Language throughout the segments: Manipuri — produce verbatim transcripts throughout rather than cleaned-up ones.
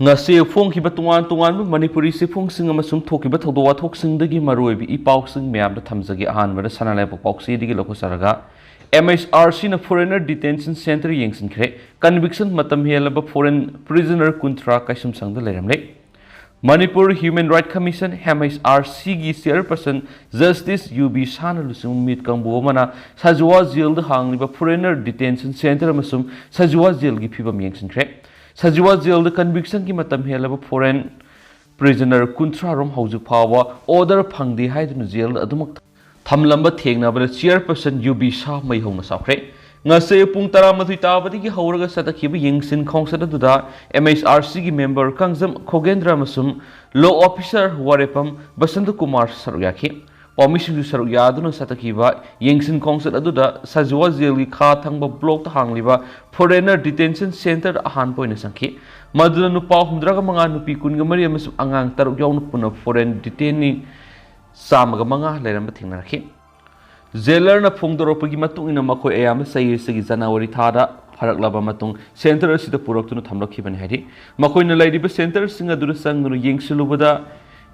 ꯉꯁꯤ ꯐꯣꯡꯈꯤꯕ ꯇꯣꯉꯥꯟ ꯇꯣꯉꯥꯟꯕ ꯃꯅꯤꯄꯨꯔꯤ ꯆꯦꯐꯣꯡꯁꯤꯡ ꯑꯃꯁꯨꯡ ꯊꯣꯛꯈꯤꯕ ꯊꯧꯗꯣꯛ ꯋꯥꯊꯣꯛꯁꯤꯡꯗꯒꯤ ꯃꯔꯨꯑꯣꯏꯕ ꯏ ꯄꯥꯎꯁꯤꯡ ꯃꯌꯥꯝꯗ ꯊꯝꯖꯒꯦ꯫ ꯑꯍꯥꯟꯕꯗ ꯁꯅꯥ ꯂꯩꯕꯥꯛ ꯄꯥꯎꯆꯦꯗꯒꯤ ꯂꯧꯈꯠꯆꯔꯒ, ꯑꯦꯝ ꯑꯩꯆ ꯑꯥꯔ ꯁꯤꯅ foreigner detention centre ꯌꯦꯡꯁꯤꯟꯈ꯭ꯔꯦ꯫ Conviction ꯃꯇꯝ ꯍꯦꯜꯂꯕ foreign prisoner ꯀꯨꯟꯊ꯭ꯔꯥ ꯀꯩꯁꯨꯝꯁꯪꯗ ꯂꯩꯔꯝꯂꯦ꯫ Manipur Human Right Commission, M H R Cꯒꯤ chairperson Justice ꯌꯨ ꯕꯤ ꯁꯥꯍꯅ ꯂꯨꯆꯤꯡꯕ ꯃꯤꯠ ꯀꯥꯡꯕꯨ ꯑꯃꯅ ꯁꯖꯤꯋꯥ ꯖꯦꯜꯗ ꯍꯥꯡꯂꯤꯕ foreigner detention centre ꯑꯃꯁꯨꯡ ꯁꯖꯤꯋꯥ ꯖꯦꯜꯒꯤ ꯐꯤꯕꯝ ꯌꯦꯡꯁꯤꯟꯈ꯭ꯔꯦ꯫ ꯁꯖꯤꯋꯥ ꯖꯦꯜꯗ convictionꯒꯤ ꯃꯇꯝ ꯍꯦꯜꯂꯕ foreign prisoner ꯀꯨꯟꯊ꯭ꯔꯥ ꯔꯣꯝ ꯍꯧꯖꯤꯛ ꯐꯥꯎꯕ order ꯐꯪꯗꯦ ꯍꯥꯏꯗꯨꯅ ꯖꯦꯜꯗ ꯑꯗꯨꯃꯛ ꯊꯝꯂꯝꯕ ꯊꯦꯡꯅꯕꯗ chairperson ꯌꯨ ꯕꯤ ꯁꯥꯍ ꯃꯩ ꯍꯧꯅ ꯁꯥꯎꯈ꯭ꯔꯦ꯫ ꯉꯁꯤ ꯄꯨꯡ ꯇꯔꯥꯃꯥꯊꯣꯏ ꯇꯥꯕꯗꯒꯤ ꯍꯧꯔꯒ ꯆꯠꯊꯈꯤꯕ ꯌꯦꯡꯁꯤꯟ ꯈꯣꯡꯆꯠ ꯑꯗꯨꯗ M H R Cꯒꯤ member Kangjam ꯈꯣꯒꯦꯟꯗ꯭ꯔ ꯑꯃꯁꯨꯡ law officer ꯋꯥꯔꯦꯄꯝ ꯕꯁꯟꯇ ꯀꯨꯃꯥꯔ ꯁꯔꯨꯛ ꯌꯥꯈꯤ꯫ ꯄꯥꯎꯃꯤꯁꯤꯡꯁꯨ ꯁꯔꯨꯛ ꯌꯥꯗꯨꯅ ꯆꯠꯊꯈꯤꯕ ꯌꯦꯡꯁꯤꯟ ꯈꯣꯡꯆꯠ ꯑꯗꯨꯗ ꯁꯖꯤꯋꯥ ꯖꯦꯜꯒꯤ ꯈꯥ ꯊꯪꯕ blockꯇ ꯍꯥꯡꯂꯤꯕ foreigner detention centreꯗ ꯑꯍꯥꯟꯕ ꯑꯣꯏꯅ ꯆꯪꯈꯤ꯫ ꯃꯗꯨꯗ ꯅꯨꯄꯥ ꯍꯨꯝꯗ꯭ꯔꯥꯒ ꯃꯉꯥ, ꯅꯨꯄꯤ ꯀꯨꯟꯒ ꯃꯔꯤ ꯑꯃꯁꯨꯡ ꯑꯉꯥꯡ ꯇꯔꯨꯛ ꯌꯥꯎꯅ ꯄꯨꯟꯅ foreign detainee ꯆꯥꯝꯃꯒ ꯃꯉꯥ ꯂꯩꯔꯝꯕ ꯊꯦꯡꯅꯔꯛꯈꯤ꯫ Jailerꯅ ꯐꯣꯡꯗꯣꯔꯛꯄꯒꯤ ꯃꯇꯨꯡ ꯏꯟꯅ, ꯃꯈꯣꯏ ꯑꯌꯥꯝꯕ ꯆꯍꯤ ꯑꯁꯤꯒꯤ ꯖꯅꯋꯥꯔꯤ ꯊꯥꯗ ꯐꯥꯔꯛꯂꯕ ꯃꯇꯨꯡ centre ꯑꯁꯤꯗ ꯄꯨꯔꯛꯇꯨꯅ ꯊꯝꯂꯛꯈꯤꯕꯅꯤ ꯍꯥꯏꯔꯤ꯫ ꯃꯈꯣꯏꯅ ꯂꯩꯔꯤꯕ centreꯁꯤꯡ ꯑꯗꯨꯗ ꯆꯪꯗꯨꯅ ꯌꯦꯡꯁꯤꯜꯂꯨꯕꯗ,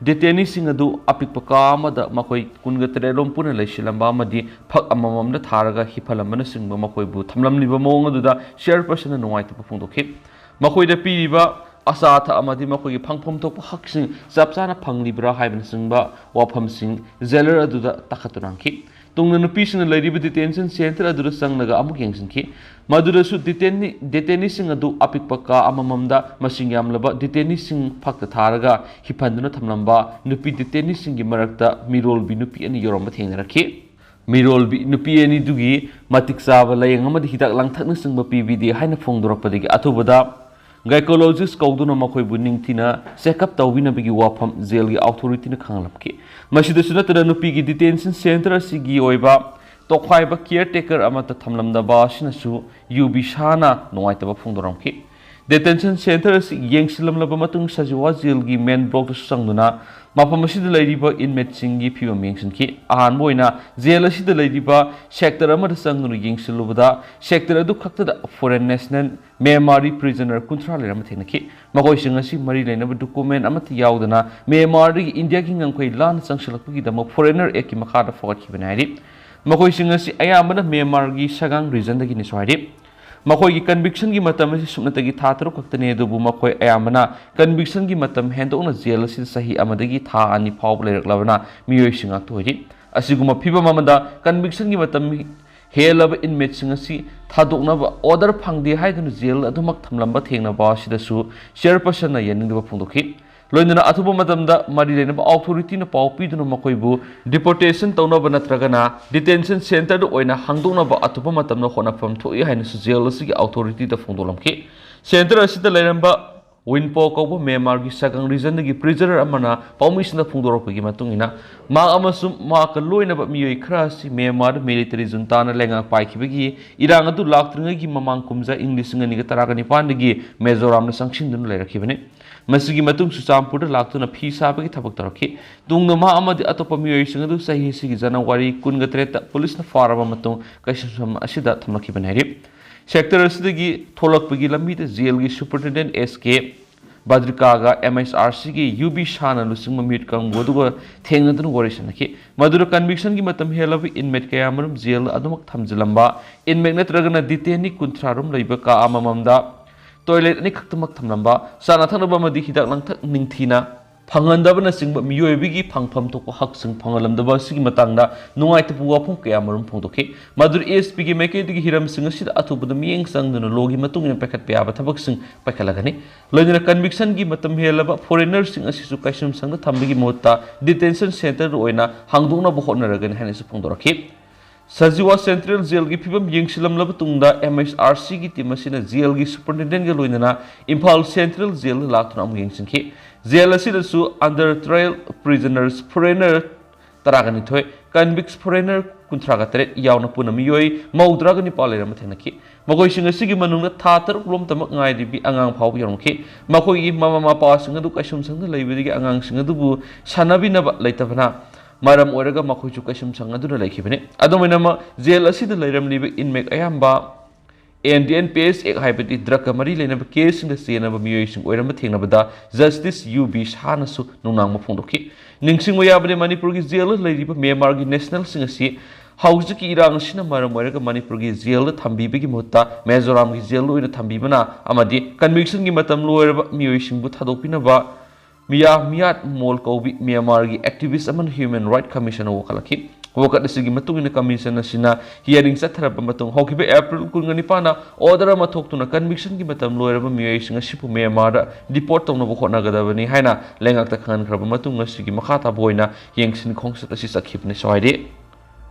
detaineeꯁꯤꯡ ꯑꯗꯨ ꯑꯄꯤꯛꯄ ꯀꯥ ꯑꯃꯗ ꯃꯈꯣꯏ ꯀꯨꯟꯒ ꯇꯔꯦꯠ ꯔꯣꯝ ꯄꯨꯟꯅ ꯂꯩꯁꯤꯜꯂꯝꯕ ꯑꯃꯗꯤ ꯐꯛ ꯑꯃꯃꯝꯗ ꯊꯥꯔꯒ ꯍꯤꯞꯍꯜꯂꯝꯕꯅꯆꯤꯡꯕ ꯃꯈꯣꯏꯕꯨ ꯊꯝꯂꯝꯂꯤꯕ ꯃꯑꯣꯡ ꯑꯗꯨꯗ chairpersonꯅ ꯅꯨꯡꯉꯥꯏꯇꯕ ꯐꯣꯡꯗꯣꯛꯈꯤ꯫ ꯃꯈꯣꯏꯗ ꯄꯤꯔꯤꯕ ꯑꯆꯥ ꯑꯊꯛ ꯑꯃꯗꯤ ꯃꯈꯣꯏꯒꯤ ꯐꯪꯐꯝ ꯊꯣꯛꯄ ꯍꯛꯁꯤꯡ ꯆꯞ ꯆꯥꯅ ꯐꯪꯂꯤꯕ꯭ꯔꯥ ꯍꯥꯏꯕꯅꯆꯤꯡꯕ ꯋꯥꯐꯝꯁꯤꯡ jailer ꯑꯗꯨꯗ ꯇꯥꯈꯠꯇꯨꯅ ꯍꯪꯈꯤ꯫ ꯇꯨꯡꯗ ꯅꯨꯄꯤꯁꯤꯡꯅ ꯂꯩꯔꯤꯕ detention centre ꯑꯗꯨꯗ ꯆꯪꯂꯒ ꯑꯃꯨꯛ ꯌꯦꯡꯁꯤꯟꯈꯤ꯫ ꯃꯗꯨꯗꯁꯨ detainee, detaineeꯁꯤꯡ ꯑꯗꯨ ꯑꯄꯤꯛꯄ ꯀꯥ ꯑꯃꯃꯝꯗ ꯃꯁꯤꯡ ꯌꯥꯝꯂꯕ detaineeꯁꯤꯡ ꯐꯛꯇ ꯊꯥꯔꯒ ꯍꯤꯞꯍꯟꯗꯨꯅ ꯊꯝꯂꯝꯕ ꯅꯨꯄꯤ detaineeꯁꯤꯡꯒꯤ ꯃꯔꯛꯇ ꯃꯤꯔꯣꯜꯕꯤ ꯅꯨꯄꯤ ꯑꯅꯤ ꯌꯥꯎꯔꯝꯕ ꯊꯦꯡꯅꯔꯛꯈꯤ꯫ ꯃꯤꯔꯣꯜꯕꯤ ꯅꯨꯄꯤ ꯑꯅꯤꯗꯨꯒꯤ ꯃꯇꯤꯛ ꯆꯥꯕ ꯂꯥꯌꯦꯡ ꯑꯃꯗꯤ ꯍꯤꯗꯥꯛ ꯂꯥꯡꯊꯛꯅꯆꯤꯡꯕ ꯄꯤꯕꯤꯗꯦ ꯍꯥꯏꯅ ꯐꯣꯡꯗꯣꯔꯛꯄꯗꯒꯤ ꯑꯊꯨꯕꯗ gynecologist ꯀꯧꯗꯨꯅ ꯃꯈꯣꯏꯕꯨ ꯅꯤꯡꯊꯤꯅ check up ꯇꯧꯕꯤꯅꯕꯒꯤ ꯋꯥꯐꯝ ꯖꯦꯜꯒꯤ authorityꯅ ꯈꯪꯍꯜꯂꯛꯈꯤ꯫ ꯃꯁꯤꯗꯁꯨ ꯅꯠꯇꯅ ꯅꯨꯄꯤꯒꯤ detention centre ꯑꯁꯤꯒꯤ ꯑꯣꯏꯕ ꯇꯣꯈꯥꯏꯕ caretaker ꯑꯃꯠꯇ ꯊꯝꯂꯝꯗꯕ ꯑꯁꯤꯅꯁꯨ ꯌꯨ ꯕꯤ ꯁꯥꯍꯅ ꯅꯨꯡꯉꯥꯏꯇꯕ ꯐꯣꯡꯗꯣꯔꯝꯈꯤ꯫ Detention center ꯑꯁꯤ ꯌꯦꯡꯁꯤꯜꯂꯝꯂꯕ ꯃꯇꯨꯡ ꯁꯖꯤꯋꯥ ꯖꯦꯜꯒꯤ main blockꯇꯁꯨ ꯆꯪꯗꯨꯅ ꯃꯐꯝ ꯑꯁꯤꯗ ꯂꯩꯔꯤꯕ inmateꯁꯤꯡꯒꯤ ꯐꯤꯕꯝ ꯌꯦꯡꯁꯤꯟꯈꯤ꯫ ꯑꯍꯥꯟꯕ ꯑꯣꯏꯅ ꯖꯦꯜ ꯑꯁꯤꯗ ꯂꯩꯔꯤꯕ sector ꯑꯃꯗ ꯆꯪꯗꯨꯅ ꯌꯦꯡꯁꯤꯜꯂꯨꯕꯗ sector ꯑꯗꯨ ꯈꯛꯇꯗ foreign national ꯃ꯭ꯌꯥꯟꯃꯥꯔꯒꯤ prisoner ꯀꯨꯟꯊ꯭ꯔꯥ ꯂꯩꯔꯝꯕ ꯊꯦꯡꯅꯈꯤ꯫ ꯃꯈꯣꯏꯁꯤꯡ ꯑꯁꯤ ꯃꯔꯤ ꯂꯩꯅꯕ document ꯑꯃꯠꯇ ꯌꯥꯎꯗꯅ ꯃ꯭ꯌꯥꯟꯃꯥꯔꯗꯒꯤ ꯏꯟꯗꯤꯌꯥꯒꯤ ꯉꯝꯈꯩ ꯂꯥꯟꯅ ꯆꯪꯁꯤꯜꯂꯛꯄꯒꯤꯗꯃꯛ Foreigner Actꯀꯤ ꯃꯈꯥꯗ ꯐꯥꯎꯒꯠꯈꯤꯕꯅꯤ ꯍꯥꯏꯔꯤ꯫ ꯃꯈꯣꯏꯁꯤꯡ ꯑꯁꯤ ꯑꯌꯥꯝꯕꯅ ꯃ꯭ꯌꯥꯟꯃꯥꯔꯒꯤ ꯁꯒꯥꯡ regionꯗꯒꯤꯅꯤꯁꯨ ꯍꯥꯏꯔꯤ꯫ ꯃꯈꯣꯏꯒꯤ convictionꯒꯤ ꯃꯇꯝ ꯑꯁꯤ ꯁꯨꯞꯅꯇꯒꯤ ꯊꯥ ꯇꯔꯨꯛ ꯈꯛꯇꯅꯤ, ꯑꯗꯨꯕꯨ ꯃꯈꯣꯏ ꯑꯌꯥꯝꯕꯅ convictionꯒꯤ ꯃꯇꯝ ꯍꯦꯟꯗꯣꯛꯅ ꯖꯦꯜ ꯑꯁꯤꯗ ꯆꯍꯤ ꯑꯃꯗꯒꯤ ꯊꯥ ꯑꯅꯤ ꯐꯥꯎꯕ ꯂꯩꯔꯛꯂꯕꯅ ꯃꯤꯑꯣꯏꯁꯤꯡ ꯉꯥꯛꯇ ꯑꯣꯏꯔꯤ꯫ ꯑꯁꯤꯒꯨꯝꯕ ꯐꯤꯚꯝ ꯑꯃꯗ convictionꯒꯤ ꯃꯇꯝ ꯍꯦꯜꯂꯕ inmateꯁꯤꯡ ꯑꯁꯤ ꯊꯥꯗꯣꯛꯅꯕ order ꯐꯪꯗꯦ ꯍꯥꯏꯗꯨꯅ ꯖꯦꯜ ꯑꯗꯨꯃꯛ ꯊꯝꯂꯝꯕ ꯊꯦꯡꯅꯕ ꯑꯁꯤꯗꯁꯨ chairpersonꯅ ꯌꯥꯅꯤꯡꯗꯕ ꯐꯣꯡꯗꯣꯛꯈꯤ꯫ ꯂꯣꯏꯅꯅ ꯑꯊꯨꯕ ꯃꯇꯝꯗ ꯃꯔꯤ ꯂꯩꯅꯕ authorityꯅ ꯄꯥꯎ ꯄꯤꯗꯨꯅ ꯃꯈꯣꯏꯕꯨ deportation ꯇꯧꯅꯕ ꯅꯠꯇ꯭ꯔꯒꯅ detention centreꯗ ꯑꯣꯏꯅ ꯍꯥꯡꯗꯣꯛꯅꯕ ꯑꯊꯨꯕ ꯃꯇꯝꯗ ꯍꯣꯠꯅꯐꯝ ꯊꯣꯛꯏ ꯍꯥꯏꯅꯁꯨ ꯖꯦꯜ ꯑꯁꯤꯒꯤ authorityꯗ ꯐꯣꯡꯗꯣꯛꯂꯝꯈꯤ꯫ Centre ꯑꯁꯤꯗ ꯂꯩꯔꯝꯕ ꯋꯤꯟꯄꯣ ꯀꯧꯕ ꯃ꯭ꯌꯥꯟꯃꯥꯔꯒꯤ ꯁꯒꯥꯡ regionꯗꯒꯤ prisoner ꯑꯃꯅ ꯄꯥꯎꯃꯤꯁꯤꯡꯗ ꯐꯣꯡꯗꯣꯔꯛꯄꯒꯤ ꯃꯇꯨꯡ ꯏꯟꯅ, ꯃꯍꯥꯛ ꯑꯃꯁꯨꯡ ꯃꯍꯥꯛꯀ ꯂꯣꯏꯅꯕ ꯃꯤꯑꯣꯏ ꯈꯔ ꯑꯁꯤ ꯃ꯭ꯌꯥꯟꯃꯥꯔꯗ military juntaꯅ ꯂꯩꯉꯥꯛ ꯄꯥꯏꯈꯤꯕꯒꯤ ꯏꯔꯥꯡ ꯑꯗꯨ ꯂꯥꯛꯇ꯭ꯔꯤꯉꯩꯒꯤ ꯃꯃꯥꯡ ꯀꯨꯝꯖꯥ ꯏꯪ ꯂꯤꯁꯤꯡ ꯑꯅꯤꯒ ꯇꯔꯥꯒ ꯅꯤꯄꯥꯟꯗꯒꯤ ꯃꯤꯖꯣꯔꯥꯝꯗ ꯆꯪꯁꯤꯟꯗꯨꯅ ꯂꯩꯔꯛꯈꯤꯕꯅꯤ꯫ ꯃꯁꯤꯒꯤ ꯃꯇꯨꯡ ꯆꯨꯔꯆꯥꯟꯄꯨꯔꯗ ꯂꯥꯛꯇꯨꯅ ꯐꯤ ꯁꯥꯕꯒꯤ ꯊꯕꯛ ꯇꯧꯔꯛꯈꯤ꯫ ꯇꯨꯡꯗ ꯃꯍꯥꯛ ꯑꯃꯗꯤ ꯑꯇꯣꯞꯄ ꯃꯤꯑꯣꯏꯁꯤꯡ ꯑꯗꯨ ꯆꯍꯤ ꯑꯁꯤꯒꯤ ꯖꯅꯋꯥꯔꯤ ꯀꯨꯟꯒ ꯇꯔꯦꯠꯇ ꯄꯨꯂꯤꯁꯅ ꯐꯥꯔꯕ ꯃꯇꯨꯡ ꯀꯩꯁꯨꯝꯁꯪ ꯑꯁꯤꯗ ꯊꯝꯂꯛꯈꯤꯕꯅꯤ ꯍꯥꯏꯔꯤ꯫ Centre ꯑꯁꯤꯗꯒꯤ ꯊꯣꯛꯂꯛꯄꯒꯤ ꯂꯝꯕꯤꯗ ꯖꯦꯜꯒꯤ superintendent S K ꯕꯗ꯭ꯔꯤꯀꯥꯒ M H R Cꯒꯤ U B ꯁꯥꯅ ꯂꯨꯆꯤꯡꯕ ꯃꯤꯑꯣꯏ ꯀꯥꯡꯕꯨ ꯑꯗꯨꯒ ꯊꯦꯡꯅꯗꯨꯅ ꯋꯥꯔꯤ ꯁꯥꯅꯈꯤ꯫ ꯃꯗꯨꯗ convictionꯒꯤ ꯃꯇꯝ ꯍꯦꯜꯂꯕ inmate ꯀꯌꯥꯃꯔꯨꯝ ꯖꯦꯜ ꯑꯗꯨꯃꯛ ꯊꯝꯖꯤꯜꯂꯝꯕ inmate ꯅꯠꯇ꯭ꯔꯒꯅ detainee ꯀꯨꯟꯊ꯭ꯔꯥ ꯔꯣꯝ ꯂꯩꯕ ꯀꯥ ꯑꯃꯃꯝꯗ toilet ꯑꯅꯤꯈꯛꯇꯃꯛ ꯊꯝꯂꯝꯕ, ꯆꯥꯅ ꯊꯛꯅꯕ ꯑꯃꯗꯤ ꯍꯤꯗꯥꯛ ꯂꯥꯡꯊꯛ ꯅꯤꯡꯊꯤꯅ ꯐꯪꯍꯟꯗꯕꯅꯆꯤꯡꯕ ꯃꯤꯑꯣꯏꯕꯒꯤ ꯐꯪꯐꯝ ꯊꯣꯛꯄ ꯍꯛꯁꯤꯡ ꯐꯪꯍꯜꯂꯝꯗꯕ ꯑꯁꯤꯒꯤ ꯃꯇꯥꯡꯗ ꯅꯨꯡꯉꯥꯏꯇꯕ ꯋꯥꯐꯝ ꯀꯌꯥꯃꯔꯨꯝ ꯐꯣꯡꯗꯣꯛꯈꯤ꯫ ꯃꯗꯨꯗ S Pꯒꯤ ꯃꯥꯏꯀꯩꯗꯒꯤ ꯍꯤꯔꯝꯁꯤꯡ ꯑꯁꯤꯗ ꯑꯊꯨꯕꯗ ꯃꯤꯠꯌꯦꯡ ꯆꯪꯗꯨꯅ lawꯒꯤ ꯃꯇꯨꯡ ꯏꯟꯅ ꯄꯥꯏꯈꯠꯄ ꯌꯥꯕ ꯊꯕꯛꯁꯤꯡ ꯄꯥꯏꯈꯠꯂꯒꯅꯤ꯫ ꯂꯣꯏꯅꯅ convictionꯒꯤ ꯃꯇꯝ ꯍꯦꯜꯂꯕ foreignerꯁꯤꯡ ꯑꯁꯤꯁꯨ ꯀꯩꯁꯨꯝꯁꯪꯗ ꯊꯝꯕꯒꯤ ꯃꯍꯨꯠꯇ detention centreꯗ ꯑꯣꯏꯅ ꯍꯥꯡꯗꯣꯛꯅꯕ ꯍꯣꯠꯅꯔꯒꯅꯤ ꯍꯥꯏꯅꯁꯨ ꯐꯣꯡꯗꯣꯔꯛꯈꯤ꯫ ꯁꯖꯤꯋꯥ Central Jailꯒꯤ ꯐꯤꯕꯝ ꯌꯦꯡꯁꯤꯜꯂꯝꯂꯕ ꯇꯨꯡꯗ M H R Cꯒꯤ team ꯑꯁꯤꯅ ꯖꯦꯜꯒꯤ superintendentꯒ ꯂꯣꯏꯅꯅ ꯏꯝꯐꯥꯜ Central Jailꯗ ꯂꯥꯛꯇꯨꯅ ꯑꯃꯨꯛ ꯌꯦꯡꯁꯤꯟꯈꯤ꯫ ꯖꯦꯜ ꯑꯁꯤꯗꯁꯨ under trial prisoners foreigner ꯇꯔꯥꯒ ꯅꯤꯊꯣꯏ, convicts foreigner ꯀꯨꯟꯊ꯭ꯔꯥꯒ ꯇꯔꯦꯠ ꯌꯥꯎꯅ ꯄꯨꯟꯅ ꯃꯤꯑꯣꯏ ꯃꯧꯗ꯭ꯔꯥꯒ ꯅꯤꯄꯥꯜ ꯂꯩꯔꯝꯕ ꯊꯦꯡꯅꯈꯤ꯫ ꯃꯈꯣꯏꯁꯤꯡ ꯑꯁꯤꯒꯤ ꯃꯅꯨꯡꯗ ꯊꯥ ꯇꯔꯨꯛ ꯂꯣꯝꯇꯃꯛ ꯉꯥꯏꯔꯤꯕꯤ ꯑꯉꯥꯡ ꯐꯥꯎꯕ ꯌꯥꯎꯔꯝꯈꯤ꯫ ꯃꯈꯣꯏꯒꯤ ꯃꯃꯥ ꯃꯄꯥꯁꯤꯡ ꯑꯗꯨ ꯀꯩꯁꯨꯝꯁꯪꯗ ꯂꯩꯕꯗꯒꯤ ꯑꯉꯥꯡꯁꯤꯡ ꯑꯗꯨꯕꯨ ꯁꯥꯟꯅꯕꯤꯅꯕ ꯂꯩꯇꯕꯅ ꯃꯔꯝ ꯑꯣꯏꯔꯒ ꯃꯈꯣꯏꯁꯨ ꯀꯩꯁꯨꯝꯁꯪ ꯑꯗꯨꯗ ꯂꯩꯈꯤꯕꯅꯤ꯫ ꯑꯗꯨꯝ ꯑꯣꯏꯅꯃꯛ, ꯖꯦꯜ ꯑꯁꯤꯗ ꯂꯩꯔꯝꯂꯤꯕ inmate ꯑꯌꯥꯝꯕ N D N P S Act ꯍꯥꯏꯕꯗꯤ drug ꯃꯔꯤ ꯂꯩꯅꯕ caseꯁꯤꯡꯗ ꯆꯦꯟꯅꯕ ꯃꯤꯑꯣꯏꯁꯤꯡ ꯑꯣꯏꯔꯝꯕ ꯊꯦꯡꯅꯕꯗ Justice U B Shahꯅꯁꯨ ꯅꯨꯡꯅꯥꯡꯕ ꯐꯣꯡꯗꯣꯛꯈꯤ꯫ ꯅꯤꯡꯁꯤꯡꯕ ꯌꯥꯕꯗꯤ, ꯃꯅꯤꯄꯨꯔꯒꯤ ꯖꯦꯜꯗ ꯂꯩꯔꯤꯕ ꯃ꯭ꯌꯥꯟꯃꯥꯔꯒꯤ nationalꯁꯤꯡ ꯑꯁꯤ ꯍꯧꯖꯤꯛꯀꯤ ꯏꯔꯥꯡ ꯑꯁꯤꯅ ꯃꯔꯝ ꯑꯣꯏꯔꯒ ꯃꯅꯤꯄꯨꯔꯒꯤ ꯖꯦꯜꯗ ꯊꯝꯕꯤꯕꯒꯤ ꯃꯍꯨꯠꯇ ꯃꯤꯖꯣꯔꯥꯝꯒꯤ ꯖꯦꯜꯗ ꯑꯣꯏꯅ ꯊꯝꯕꯤꯕꯅ ꯑꯃꯗꯤ convictionꯒꯤ ꯃꯇꯝ ꯂꯣꯏꯔꯕ ꯃꯤꯑꯣꯏꯁꯤꯡꯕꯨ ꯊꯥꯗꯣꯛꯄꯤꯅꯕ ꯃꯤꯌꯥ ꯃꯤꯌꯥꯠ ꯃꯣꯜ ꯀꯧꯕꯤ ꯃ꯭ꯌꯥꯟꯃꯥꯔꯒꯤ activist ꯑꯃꯅ Human Rights Commissionꯗ ꯋꯥꯀꯠꯂꯛꯈꯤ꯫ ꯋꯥꯀꯠ ꯑꯁꯤꯒꯤ ꯃꯇꯨꯡ ꯏꯟꯅ commission ꯑꯁꯤꯅ hearing ꯆꯠꯊꯔꯕ ꯃꯇꯨꯡ ꯍꯧꯈꯤꯕ April ꯀꯨꯟꯒ ꯅꯤꯄꯥꯟꯗ order ꯑꯃ ꯊꯣꯛꯇꯨꯅ convictionꯒꯤ ꯃꯇꯝ ꯂꯣꯏꯔꯕ ꯃꯤꯑꯣꯏꯁꯤꯡ ꯑꯁꯤꯕꯨ ꯃ꯭ꯌꯥꯟꯃꯥꯔꯗ deport ꯇꯧꯅꯕ ꯍꯣꯠꯅꯒꯗꯕꯅꯤ ꯍꯥꯏꯅ ꯂꯩꯉꯥꯛꯇ ꯈꯪꯍꯟꯈ꯭ꯔꯕ ꯃꯇꯨꯡ ꯑꯁꯤꯒꯤ ꯃꯈꯥ ꯇꯥꯕ ꯑꯣꯏꯅ ꯌꯦꯡꯁꯤꯟ ꯈꯣꯡꯆꯠ ꯑꯁꯤ ꯆꯠꯈꯤꯕꯅꯤ꯫ ꯁ꯭ꯋꯥꯏꯗꯤ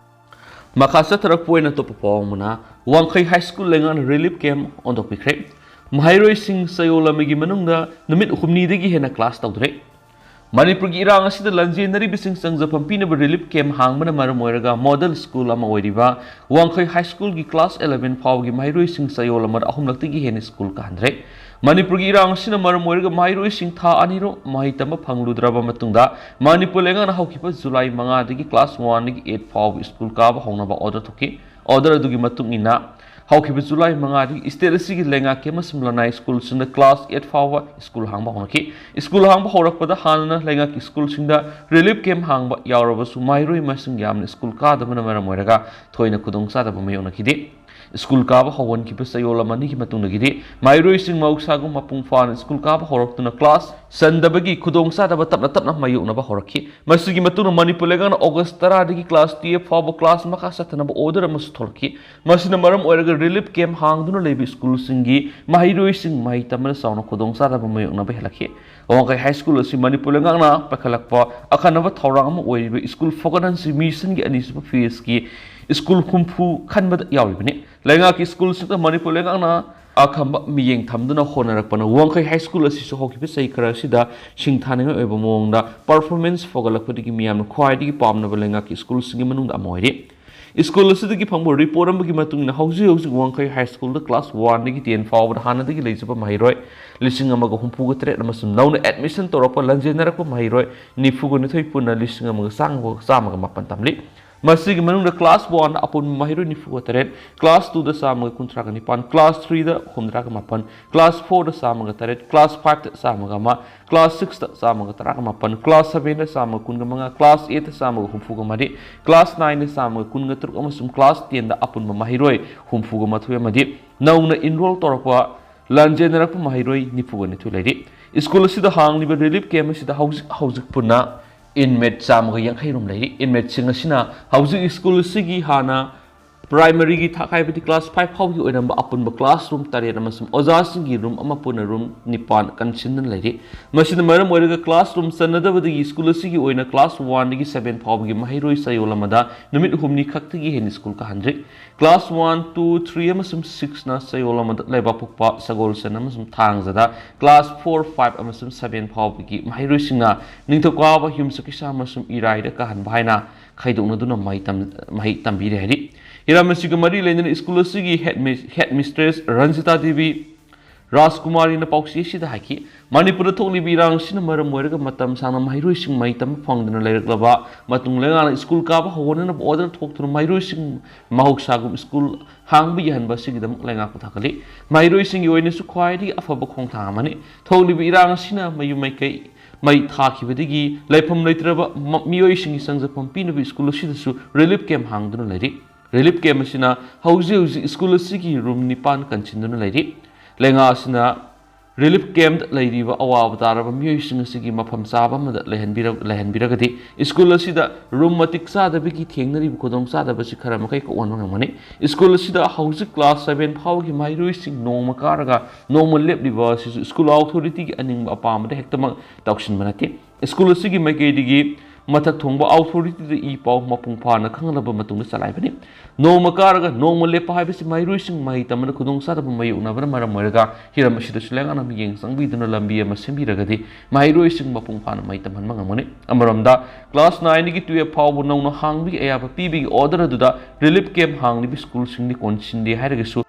ꯃꯈꯥ ꯆꯠꯊꯔꯛꯄ ꯑꯣꯏꯅ ꯑꯇꯣꯞꯄ ꯄꯥꯎ ꯑꯃꯅ, ꯋꯥꯡꯈꯩ High School ꯂꯩꯉꯥꯛꯅ relief camp ꯑꯣꯟꯊꯣꯛꯄꯤꯈ꯭ꯔꯦ꯫ ꯃꯍꯩꯔꯣꯏꯁꯤꯡ ꯆꯌꯣꯜ ꯑꯃꯒꯤ ꯃꯅꯨꯡꯗ ꯅꯨꯃꯤꯠ ꯍꯨꯝꯅꯤꯗꯒꯤ ꯍꯦꯟꯅ class ꯇꯧꯗ꯭ꯔꯦ꯫ ꯃꯅꯤꯄꯨꯔꯒꯤ ꯏꯔꯥꯡ ꯑꯁꯤꯗ ꯂꯥꯟꯖꯦꯟꯅꯔꯤꯕꯁꯤꯡ ꯆꯪꯖꯐꯝ ꯄꯤꯅꯕ relief camp ꯍꯥꯡꯕꯅ ꯃꯔꯝ ꯑꯣꯏꯔꯒ model school ꯑꯃ ꯑꯣꯏꯔꯤꯕ ꯋꯥꯡꯈꯩ High Schoolꯒꯤ class eleven ꯐꯥꯎꯕꯒꯤ ꯃꯍꯩꯔꯣꯏꯁꯤꯡ ꯆꯌꯣꯜ ꯑꯃꯗ ꯑꯍꯨꯝꯂꯛꯇꯒꯤ ꯍꯦꯟꯅ school ꯀꯥꯍꯟꯗ꯭ꯔꯦ꯫ ꯃꯅꯤꯄꯨꯔꯒꯤ ꯏꯔꯥꯡ ꯑꯁꯤꯅ ꯃꯔꯝ ꯑꯣꯏꯔꯒ ꯃꯍꯩꯔꯣꯏꯁꯤꯡ ꯊꯥ ꯑꯅꯤꯔꯣꯝ ꯃꯍꯩ ꯇꯝꯕ ꯐꯪꯂꯨꯗ꯭ꯔꯕ ꯃꯇꯨꯡꯗ ꯃꯅꯤꯄꯨꯔ ꯂꯩꯉꯥꯛꯅ ꯍꯧꯈꯤꯕ July ꯃꯉꯥꯗꯒꯤ class oneꯗꯒꯤ eight ꯐꯥꯎꯕ school ꯀꯥꯕ ꯍꯧꯅꯕ order ꯊꯣꯛꯈꯤ꯫ Order ꯑꯗꯨꯒꯤ ꯃꯇꯨꯡ ꯏꯟꯅ ꯍꯧꯈꯤꯕ July ꯃꯉꯥꯗꯒꯤ state ꯑꯁꯤꯒꯤ ꯂꯩꯉꯥꯛꯀꯤ ꯑꯃꯁꯨꯡ ꯂꯅꯥꯏ schoolꯁꯤꯡꯗ class eight ꯐꯥꯎꯕ school ꯍꯥꯡꯕ ꯍꯧꯅꯈꯤ꯫ School ꯍꯥꯡꯕ ꯍꯧꯔꯛꯄꯗ ꯍꯥꯟꯅꯅ ꯂꯩꯉꯥꯛꯀꯤ schoolꯁꯤꯡꯗ relief camp ꯍꯥꯡꯕ ꯌꯥꯎꯔꯕꯁꯨ ꯃꯍꯩꯔꯣꯏ ꯃꯁꯤꯡ ꯌꯥꯝꯅ school ꯀꯥꯗꯕꯅ ꯃꯔꯝ ꯑꯣꯏꯔꯒ ꯊꯣꯏꯅ ꯈꯨꯗꯣꯡꯆꯥꯗꯕ ꯃꯥꯌꯣꯛꯅꯈꯤꯗꯦ꯫ School ꯀꯥꯕ ꯍꯧꯍꯟꯈꯤꯕ ꯆꯌꯣꯜ ꯑꯃ ꯑꯅꯤꯒꯤ ꯃꯇꯨꯡꯗꯒꯤꯗꯤ ꯃꯍꯩꯔꯣꯏꯁꯤꯡ ꯃꯍꯧꯁꯥꯒꯨꯝ ꯃꯄꯨꯡ ꯐꯥꯅ school ꯀꯥꯕ ꯍꯧꯔꯛꯇꯨꯅ class ꯆꯟꯗꯕꯒꯤ ꯈꯨꯗꯣꯡꯆꯥꯗꯕ ꯇꯞꯅ ꯇꯞꯅ ꯃꯥꯌꯣꯛꯅꯕ ꯍꯧꯔꯛꯈꯤ꯫ ꯃꯁꯤꯒꯤ ꯃꯇꯨꯡꯗ ꯃꯅꯤꯄꯨꯔ ꯂꯩꯉꯥꯛꯅ August ꯇꯔꯥꯗꯒꯤ class twelve ꯐꯥꯎꯕ class ꯃꯈꯥ ꯆꯠꯊꯅꯕ order ꯑꯃꯁꯨ ꯊꯣꯛꯂꯛꯈꯤ꯫ ꯃꯁꯤꯅ ꯃꯔꯝ ꯑꯣꯏꯔꯒ relief camp ꯍꯥꯡꯗꯨꯅ ꯂꯩꯕ schoolꯁꯤꯡꯒꯤ ꯃꯍꯩꯔꯣꯏꯁꯤꯡ ꯃꯍꯩ ꯇꯝꯕꯗ ꯆꯥꯎꯅ ꯈꯨꯗꯣꯡꯆꯥꯗꯕ ꯃꯥꯌꯣꯛꯅꯕ ꯍꯦꯜꯂꯛꯈꯤ꯫ ꯋꯥꯡꯈꯩ High School ꯑꯁꯤ ꯃꯅꯤꯄꯨꯔ ꯂꯩꯉꯥꯛꯅ ꯄꯥꯏꯈꯠꯂꯛꯄ ꯑꯈꯟꯅꯕ ꯊꯧꯔꯥꯡ ꯑꯃ ꯑꯣꯏꯔꯤꯕ school forgotten missionꯒꯤ ꯑꯅꯤꯁꯨꯕ phaseꯀꯤ school ꯍꯨꯝꯐꯨ ꯈꯟꯕꯗ ꯌꯥꯎꯔꯤꯕꯅꯤ꯫ ꯂꯩꯉꯥꯛꯀꯤ schoolꯁꯤꯡꯗ ꯃꯅꯤꯄꯨꯔ ꯂꯩꯉꯥꯛꯅ ꯑꯈꯟꯕ ꯃꯤꯠꯌꯦꯡ ꯊꯝꯗꯨꯅ ꯍꯣꯠꯅꯔꯛꯄꯅ ꯋꯥꯡꯈꯩ High School ꯑꯁꯤꯁꯨ ꯍꯧꯈꯤꯕ ꯆꯍꯤ ꯈꯔ ꯑꯁꯤꯗ ꯁꯤꯡꯊꯥꯅꯤꯡꯉꯥꯏ ꯑꯣꯏꯕ ꯃꯑꯣꯡꯗ performance ꯐꯒꯠꯂꯛꯄꯗꯒꯤ ꯃꯤꯌꯥꯝꯅ ꯈ꯭ꯋꯥꯏꯗꯒꯤ ꯄꯥꯝꯅꯕ ꯂꯩꯉꯥꯛꯀꯤ schoolꯁꯤꯡꯒꯤ ꯃꯅꯨꯡꯗ ꯑꯃ ꯑꯣꯏꯔꯤ꯫ ꯁ꯭ꯀꯨꯜ ꯑꯁꯤꯗꯒꯤ ꯐꯪꯕ ꯔꯤꯄꯣꯔꯠ ꯑꯃꯒꯤ ꯃꯇꯨꯡ ꯏꯟꯅ, ꯍꯧꯖꯤꯛ ꯍꯧꯖꯤꯛ ꯋꯥꯡꯈꯩ ꯍꯥꯏ ꯁ꯭ꯀꯨꯜꯗ ꯀ꯭ꯂꯥꯁ ꯋꯥꯟꯗꯒꯤ ꯇꯦꯟ ꯐꯥꯎꯕꯗ ꯍꯥꯟꯅꯗꯒꯤ ꯂꯩꯖꯕ ꯃꯍꯩꯔꯣꯏ ꯂꯤꯁꯤꯡ ꯑꯃꯒ ꯍꯨꯝꯐꯨꯒ ꯇꯔꯦꯠ ꯑꯃꯁꯨꯡ ꯅꯧꯅ ꯑꯦꯗꯃꯤꯁꯟ ꯇꯧꯔꯛꯄ ꯂꯟꯖꯦꯟꯅꯔꯛꯄ ꯃꯍꯩꯔꯣꯏ ꯅꯤꯐꯨꯒ ꯅꯤꯊꯣꯏ ꯄꯨꯟꯅ ꯂꯤꯁꯤꯡ ꯑꯃꯒ ꯆꯥꯝꯃꯒ ꯃꯥꯄꯟ ꯇꯝꯂꯤ꯫ ꯃꯁꯤꯒꯤ ꯃꯅꯨꯡꯗ ꯀ꯭ꯂꯥꯁ ꯋꯥꯟꯗ ꯑꯄꯨꯟꯕ ꯃꯍꯩꯔꯣꯏ ꯅꯤꯐꯨꯒ ꯇꯔꯦꯠ, ꯀ꯭ꯂꯥꯁ ꯇꯨꯗ ꯆꯥꯝꯃꯒ ꯀꯨꯟꯊ꯭ꯔꯥꯒ ꯅꯤꯄꯥꯟ, ꯀ꯭ꯂꯥꯁ ꯊ꯭ꯔꯤꯗ ꯍꯨꯝꯗ꯭ꯔꯥꯒ ꯃꯥꯄꯟ, ꯀ꯭ꯂꯥꯁ ꯐꯣꯔꯗ ꯆꯥꯝꯃꯒ ꯇꯔꯦꯠ, ꯀ꯭ꯂꯥꯁ ꯐꯥꯏꯚꯇ ꯆꯥꯝꯃꯒ ꯑꯃ, ꯀ꯭ꯂꯥꯁ ꯁꯤꯛꯁꯇ ꯆꯥꯝꯃꯒ ꯇꯔꯥꯒ ꯃꯥꯄꯟ, ꯀ꯭ꯂꯥꯁ ꯁꯚꯦꯟꯗ ꯆꯥꯝꯃꯒ ꯀꯨꯟꯒ ꯃꯉꯥ, ꯀ꯭ꯂꯥꯁ ꯑꯩꯠꯇ ꯆꯥꯝꯃꯒ ꯍꯨꯝꯐꯨꯒ ꯃꯔꯤ, ꯀ꯭ꯂꯥꯁ ꯅꯥꯏꯟꯗ ꯆꯥꯝꯃꯒ ꯀꯨꯟꯒ ꯇꯔꯨꯛ ꯑꯃꯁꯨꯡ ꯀ꯭ꯂꯥꯁ ꯇꯦꯟꯗ ꯑꯄꯨꯟꯕ ꯃꯍꯩꯔꯣꯏ ꯍꯨꯝꯐꯨꯒ ꯃꯥꯊꯣꯏ ꯑꯃꯗꯤ ꯅꯧꯅ ꯏꯟꯔꯣꯜ ꯇꯧꯔꯛꯄ ꯂꯟꯖꯦꯟꯅꯔꯛꯄ ꯃꯍꯩꯔꯣꯏ ꯅꯤꯐꯨꯒ ꯅꯤꯊꯣꯏ ꯂꯩꯔꯤ꯫ ꯁ꯭ꯀꯨꯜ ꯑꯁꯤꯗ ꯍꯥꯡꯂꯤꯕ ꯔꯤꯂꯤꯐ ꯀꯦꯝꯞ ꯑꯁꯤꯗ ꯍꯧꯖꯤꯛ ꯍꯧꯖꯤꯛ ꯄꯨꯟꯅ ꯏꯟꯃꯦꯠ ꯆꯥꯝꯃꯒ ꯌꯥꯡꯈꯩ ꯔꯣꯝ ꯂꯩꯔꯤ꯫ ꯏꯟꯃꯦꯠꯁꯤꯡ ꯑꯁꯤꯅ ꯍꯧꯖꯤꯛ ꯁ꯭ꯀꯨꯜ ꯑꯁꯤꯒꯤ ꯍꯥꯟꯅ ꯄ꯭ꯔꯥꯏꯃꯔꯤꯒꯤ ꯊꯥꯛ, ꯍꯥꯏꯕꯗꯤ ꯀ꯭ꯂꯥꯁ ꯐꯥꯏꯚ ꯐꯥꯎꯒꯤ ꯑꯣꯏꯔꯝꯕ ꯑꯄꯨꯟꯕ ꯀ꯭ꯂꯥꯁꯔꯨꯝ ꯇꯔꯦꯠ ꯑꯃꯁꯨꯡ ꯑꯣꯖꯥꯁꯤꯡꯒꯤ ꯔꯨꯝ ꯑꯃ ꯄꯨꯟꯅ ꯔꯨꯝ ꯅꯤꯄꯥꯟ ꯀꯟꯁꯤꯟꯗꯨꯅ ꯂꯩꯔꯤ꯫ ꯃꯁꯤꯅ ꯃꯔꯝ ꯑꯣꯏꯔꯒ ꯀ꯭ꯂꯥꯁꯔꯨꯝ ꯆꯟꯅꯗꯕꯗꯒꯤ ꯁ꯭ꯀꯨꯜ ꯑꯁꯤꯒꯤ ꯑꯣꯏꯅ ꯀ꯭ꯂꯥꯁ ꯋꯥꯟꯗꯒꯤ ꯁꯚꯦꯟ ꯐꯥꯎꯕꯒꯤ ꯃꯍꯩꯔꯣꯏ ꯆꯌꯣꯜ ꯑꯃꯗ ꯅꯨꯃꯤꯠ ꯍꯨꯝꯅꯤ ꯈꯛꯇꯒꯤ ꯍꯦꯟꯅ ꯁ꯭ꯀꯨꯜ ꯀꯥꯍꯟꯗ꯭ꯔꯤ꯫ ꯀ꯭ꯂꯥꯁ ꯋꯥꯟ, ꯇꯨ, ꯊ꯭ꯔꯤ ꯑꯃꯁꯨꯡ ꯁꯤꯛꯁꯅ ꯆꯌꯣꯜ ꯑꯃꯗ ꯂꯩꯕꯥꯛꯄꯣꯛꯄ, ꯁꯒꯣꯜꯁꯦꯟ ꯑꯃꯁꯨꯡ ꯊꯥꯡꯖꯗ, ꯀ꯭ꯂꯥꯁ ꯐꯣꯔ, ꯐꯥꯏꯚ ꯑꯃꯁꯨꯡ ꯁꯚꯦꯟ ꯐꯥꯎꯕꯒꯤ ꯃꯍꯩꯔꯣꯏꯁꯤꯡꯅ ꯅꯤꯡꯊꯧꯀꯥꯕ, ꯌꯨꯝꯁꯀꯩꯁ ꯑꯃꯁꯨꯡ ꯏꯔꯥꯏꯗ ꯀꯥꯍꯟꯕ ꯍꯥꯏꯅ ꯈꯥꯏꯗꯣꯛꯅꯗꯨꯅ ꯃꯍꯩ ꯇꯝ-, ꯃꯍꯩ ꯇꯝꯕꯤꯔꯦ ꯍꯥꯏꯔꯤ꯫ ꯍꯤꯔꯝ ꯑꯁꯤꯒ ꯃꯔꯤ ꯂꯩꯅꯅ ꯁ꯭ꯀꯨꯜ ꯑꯁꯤꯒꯤ ꯍꯦꯗ ꯃꯤꯁ-, ꯍꯦꯗ ꯃꯤꯁꯇ꯭ꯔꯦꯁ ꯔꯟꯖꯤꯇꯥ ꯗꯦꯕꯤ ꯔꯥꯖꯀꯨꯃꯥꯔꯤꯅ ꯄꯥꯎꯆꯦ ꯑꯁꯤꯗ ꯍꯥꯏꯈꯤ, ꯃꯅꯤꯄꯨꯔꯗ ꯊꯣꯛꯂꯤꯕ ꯏꯔꯥꯡ ꯑꯁꯤꯅ ꯃꯔꯝ ꯑꯣꯏꯔꯒ ꯃꯇꯝ ꯁꯥꯡꯅ ꯃꯍꯩꯔꯣꯏꯁꯤꯡ ꯃꯍꯩ ꯇꯝꯕ ꯐꯪꯗꯅ ꯂꯩꯔꯛꯂꯕ ꯃꯇꯨꯡ ꯂꯩꯉꯥꯛꯅ ꯁ꯭ꯀꯨꯜ ꯀꯥꯕ ꯍꯧꯍꯟꯅꯅꯕ ꯑꯣꯔꯗꯔ ꯊꯣꯛꯇꯨꯅ ꯃꯍꯩꯔꯣꯏꯁꯤꯡ ꯃꯍꯧꯁꯥꯒꯨꯝ ꯁ꯭ꯀꯨꯜ ꯍꯥꯡꯕ ꯌꯥꯍꯟꯕ ꯑꯁꯤꯒꯤꯗꯃꯛ ꯂꯩꯉꯥꯛꯄ ꯊꯥꯒꯠꯂꯤ꯫ ꯃꯍꯩꯔꯣꯏꯁꯤꯡꯒꯤ ꯑꯣꯏꯅꯁꯨ ꯈ꯭ꯋꯥꯏꯗꯒꯤ ꯑꯐꯕ ꯈꯣꯡꯊꯥꯡ ꯑꯃꯅꯤ꯫ ꯊꯣꯛꯂꯤꯕ ꯏꯔꯥꯡ ꯑꯁꯤꯅ ꯃꯌꯨꯝ ꯃꯩꯀꯩ ꯃꯩ ꯊꯥꯈꯤꯕꯗꯒꯤ ꯂꯩꯐꯝ ꯂꯩꯇ꯭ꯔꯕ ꯃ-, ꯃꯤꯑꯣꯏꯁꯤꯡꯒꯤ ꯆꯪꯖꯐꯝ ꯄꯤꯅꯕ ꯁ꯭ꯀꯨꯜ ꯑꯁꯤꯗꯁꯨ ꯔꯤꯂꯤꯐ ꯀꯦꯝꯞ ꯍꯥꯡꯗꯨꯅ ꯂꯩꯔꯤ꯫ ꯔꯤꯂꯤꯐ ꯀꯦꯝꯞ ꯑꯁꯤꯅ ꯍꯧꯖꯤꯛ ꯍꯧꯖꯤꯛ ꯁ꯭ꯀꯨꯜ ꯑꯁꯤꯒꯤ ꯔꯨꯝ ꯅꯤꯄꯥꯟ ꯀꯟꯁꯤꯟꯗꯨꯅ ꯂꯩꯔꯤ꯫ ꯂꯩꯉꯥꯛ ꯑꯁꯤꯅ ꯔꯤꯂꯤꯐ ꯀꯦꯝꯞꯇ ꯂꯩꯔꯤꯕ ꯑꯋꯥꯕ ꯇꯥꯔꯕ ꯃꯤꯑꯣꯏꯁꯤꯡ ꯑꯁꯤꯒꯤ ꯃꯐꯝ ꯆꯥꯕ ꯑꯃꯗ ꯂꯩꯍꯟꯕꯤꯔ-, ꯂꯩꯍꯟꯕꯤꯔꯒꯗꯤ ꯁ꯭ꯀꯨꯜ ꯑꯁꯤꯗ ꯔꯨꯝ ꯃꯇꯤꯛ ꯆꯥꯗꯕꯒꯤ ꯊꯦꯡꯅꯔꯤꯕ ꯈꯨꯗꯣꯡꯆꯥꯗꯕ ꯑꯁꯤ ꯈꯔ ꯃꯈꯩ ꯀꯣꯛꯍꯟꯕ ꯉꯝꯒꯅꯤ꯫ ꯁ꯭ꯀꯨꯜ ꯑꯁꯤꯗ ꯍꯧꯖꯤꯛ ꯀ꯭ꯂꯥꯁ ꯁꯚꯦꯟ ꯐꯥꯎꯒꯤ ꯃꯍꯩꯔꯣꯏꯁꯤꯡ ꯅꯣꯡꯃ ꯀꯥꯔꯒ ꯅꯣꯡꯃ ꯂꯦꯞꯂꯤꯕ ꯑꯁꯤꯁꯨ ꯁ꯭ꯀꯨꯜ ꯑꯣꯊꯣꯔꯤꯇꯤꯒꯤ ꯑꯅꯤꯡꯕ ꯑꯄꯥꯝꯕꯗ ꯍꯦꯛꯇꯃꯛ ꯇꯧꯁꯤꯟꯕ ꯅꯠꯇꯦ꯫ ꯁ꯭ꯀꯨꯜ ꯑꯁꯤꯒꯤ ꯃꯥꯏꯀꯩꯗꯒꯤ ꯃꯊꯛ ꯊꯣꯡꯕ ꯑꯣꯊꯣꯔꯤꯇꯤꯗ ꯏ ꯄꯥꯎ ꯃꯄꯨꯡ ꯐꯥꯅ ꯈꯪꯍꯜꯂꯕ ꯃꯇꯨꯡꯗ ꯆꯂꯥꯏꯕꯅꯤ꯫ ꯅꯣꯡꯃ ꯀꯥꯔꯒ ꯅꯣꯡꯃ ꯂꯦꯞꯄ ꯍꯥꯏꯕꯁꯤ ꯃꯍꯩꯔꯣꯏꯁꯤꯡ ꯃꯍꯩ ꯇꯝꯕꯗ ꯈꯨꯗꯣꯡꯆꯥꯗꯕ ꯃꯥꯌꯣꯛꯅꯕꯅ ꯃꯔꯝ ꯑꯣꯏꯔꯒ ꯍꯤꯔꯝ ꯑꯁꯤꯗꯁꯨ ꯂꯩꯉꯥꯛꯅ ꯃꯤꯠꯌꯦꯡ ꯆꯪꯕꯤꯗꯨꯅ ꯂꯝꯕꯤ ꯑꯃ ꯁꯦꯝꯕꯤꯔꯒꯗꯤ ꯃꯍꯩꯔꯣꯏꯁꯤꯡ ꯃꯄꯨꯡ ꯐꯥꯅ ꯃꯍꯩ ꯇꯝꯍꯟꯕ ꯉꯝꯒꯅꯤ꯫ ꯑꯃꯔꯣꯝꯗ, ꯀ꯭ꯂꯥꯁ ꯅꯥꯏꯟꯗꯒꯤ ꯇꯨꯌꯦꯜꯐ ꯐꯥꯎꯕ ꯅꯧꯅ ꯍꯥꯡꯕꯒꯤ ꯑꯌꯥꯕ ꯄꯤꯕꯒꯤ ꯑꯣꯔꯗꯔ ꯑꯗꯨꯗ ꯔꯤꯂꯤꯐ ꯀꯦꯝꯞ ꯍꯥꯡꯂꯤꯕ ꯁ꯭ꯀꯨꯜꯁꯤꯡꯗꯤ ꯀꯣꯟꯁꯤꯟꯗꯦ ꯍꯥꯏꯔꯒꯁꯨ,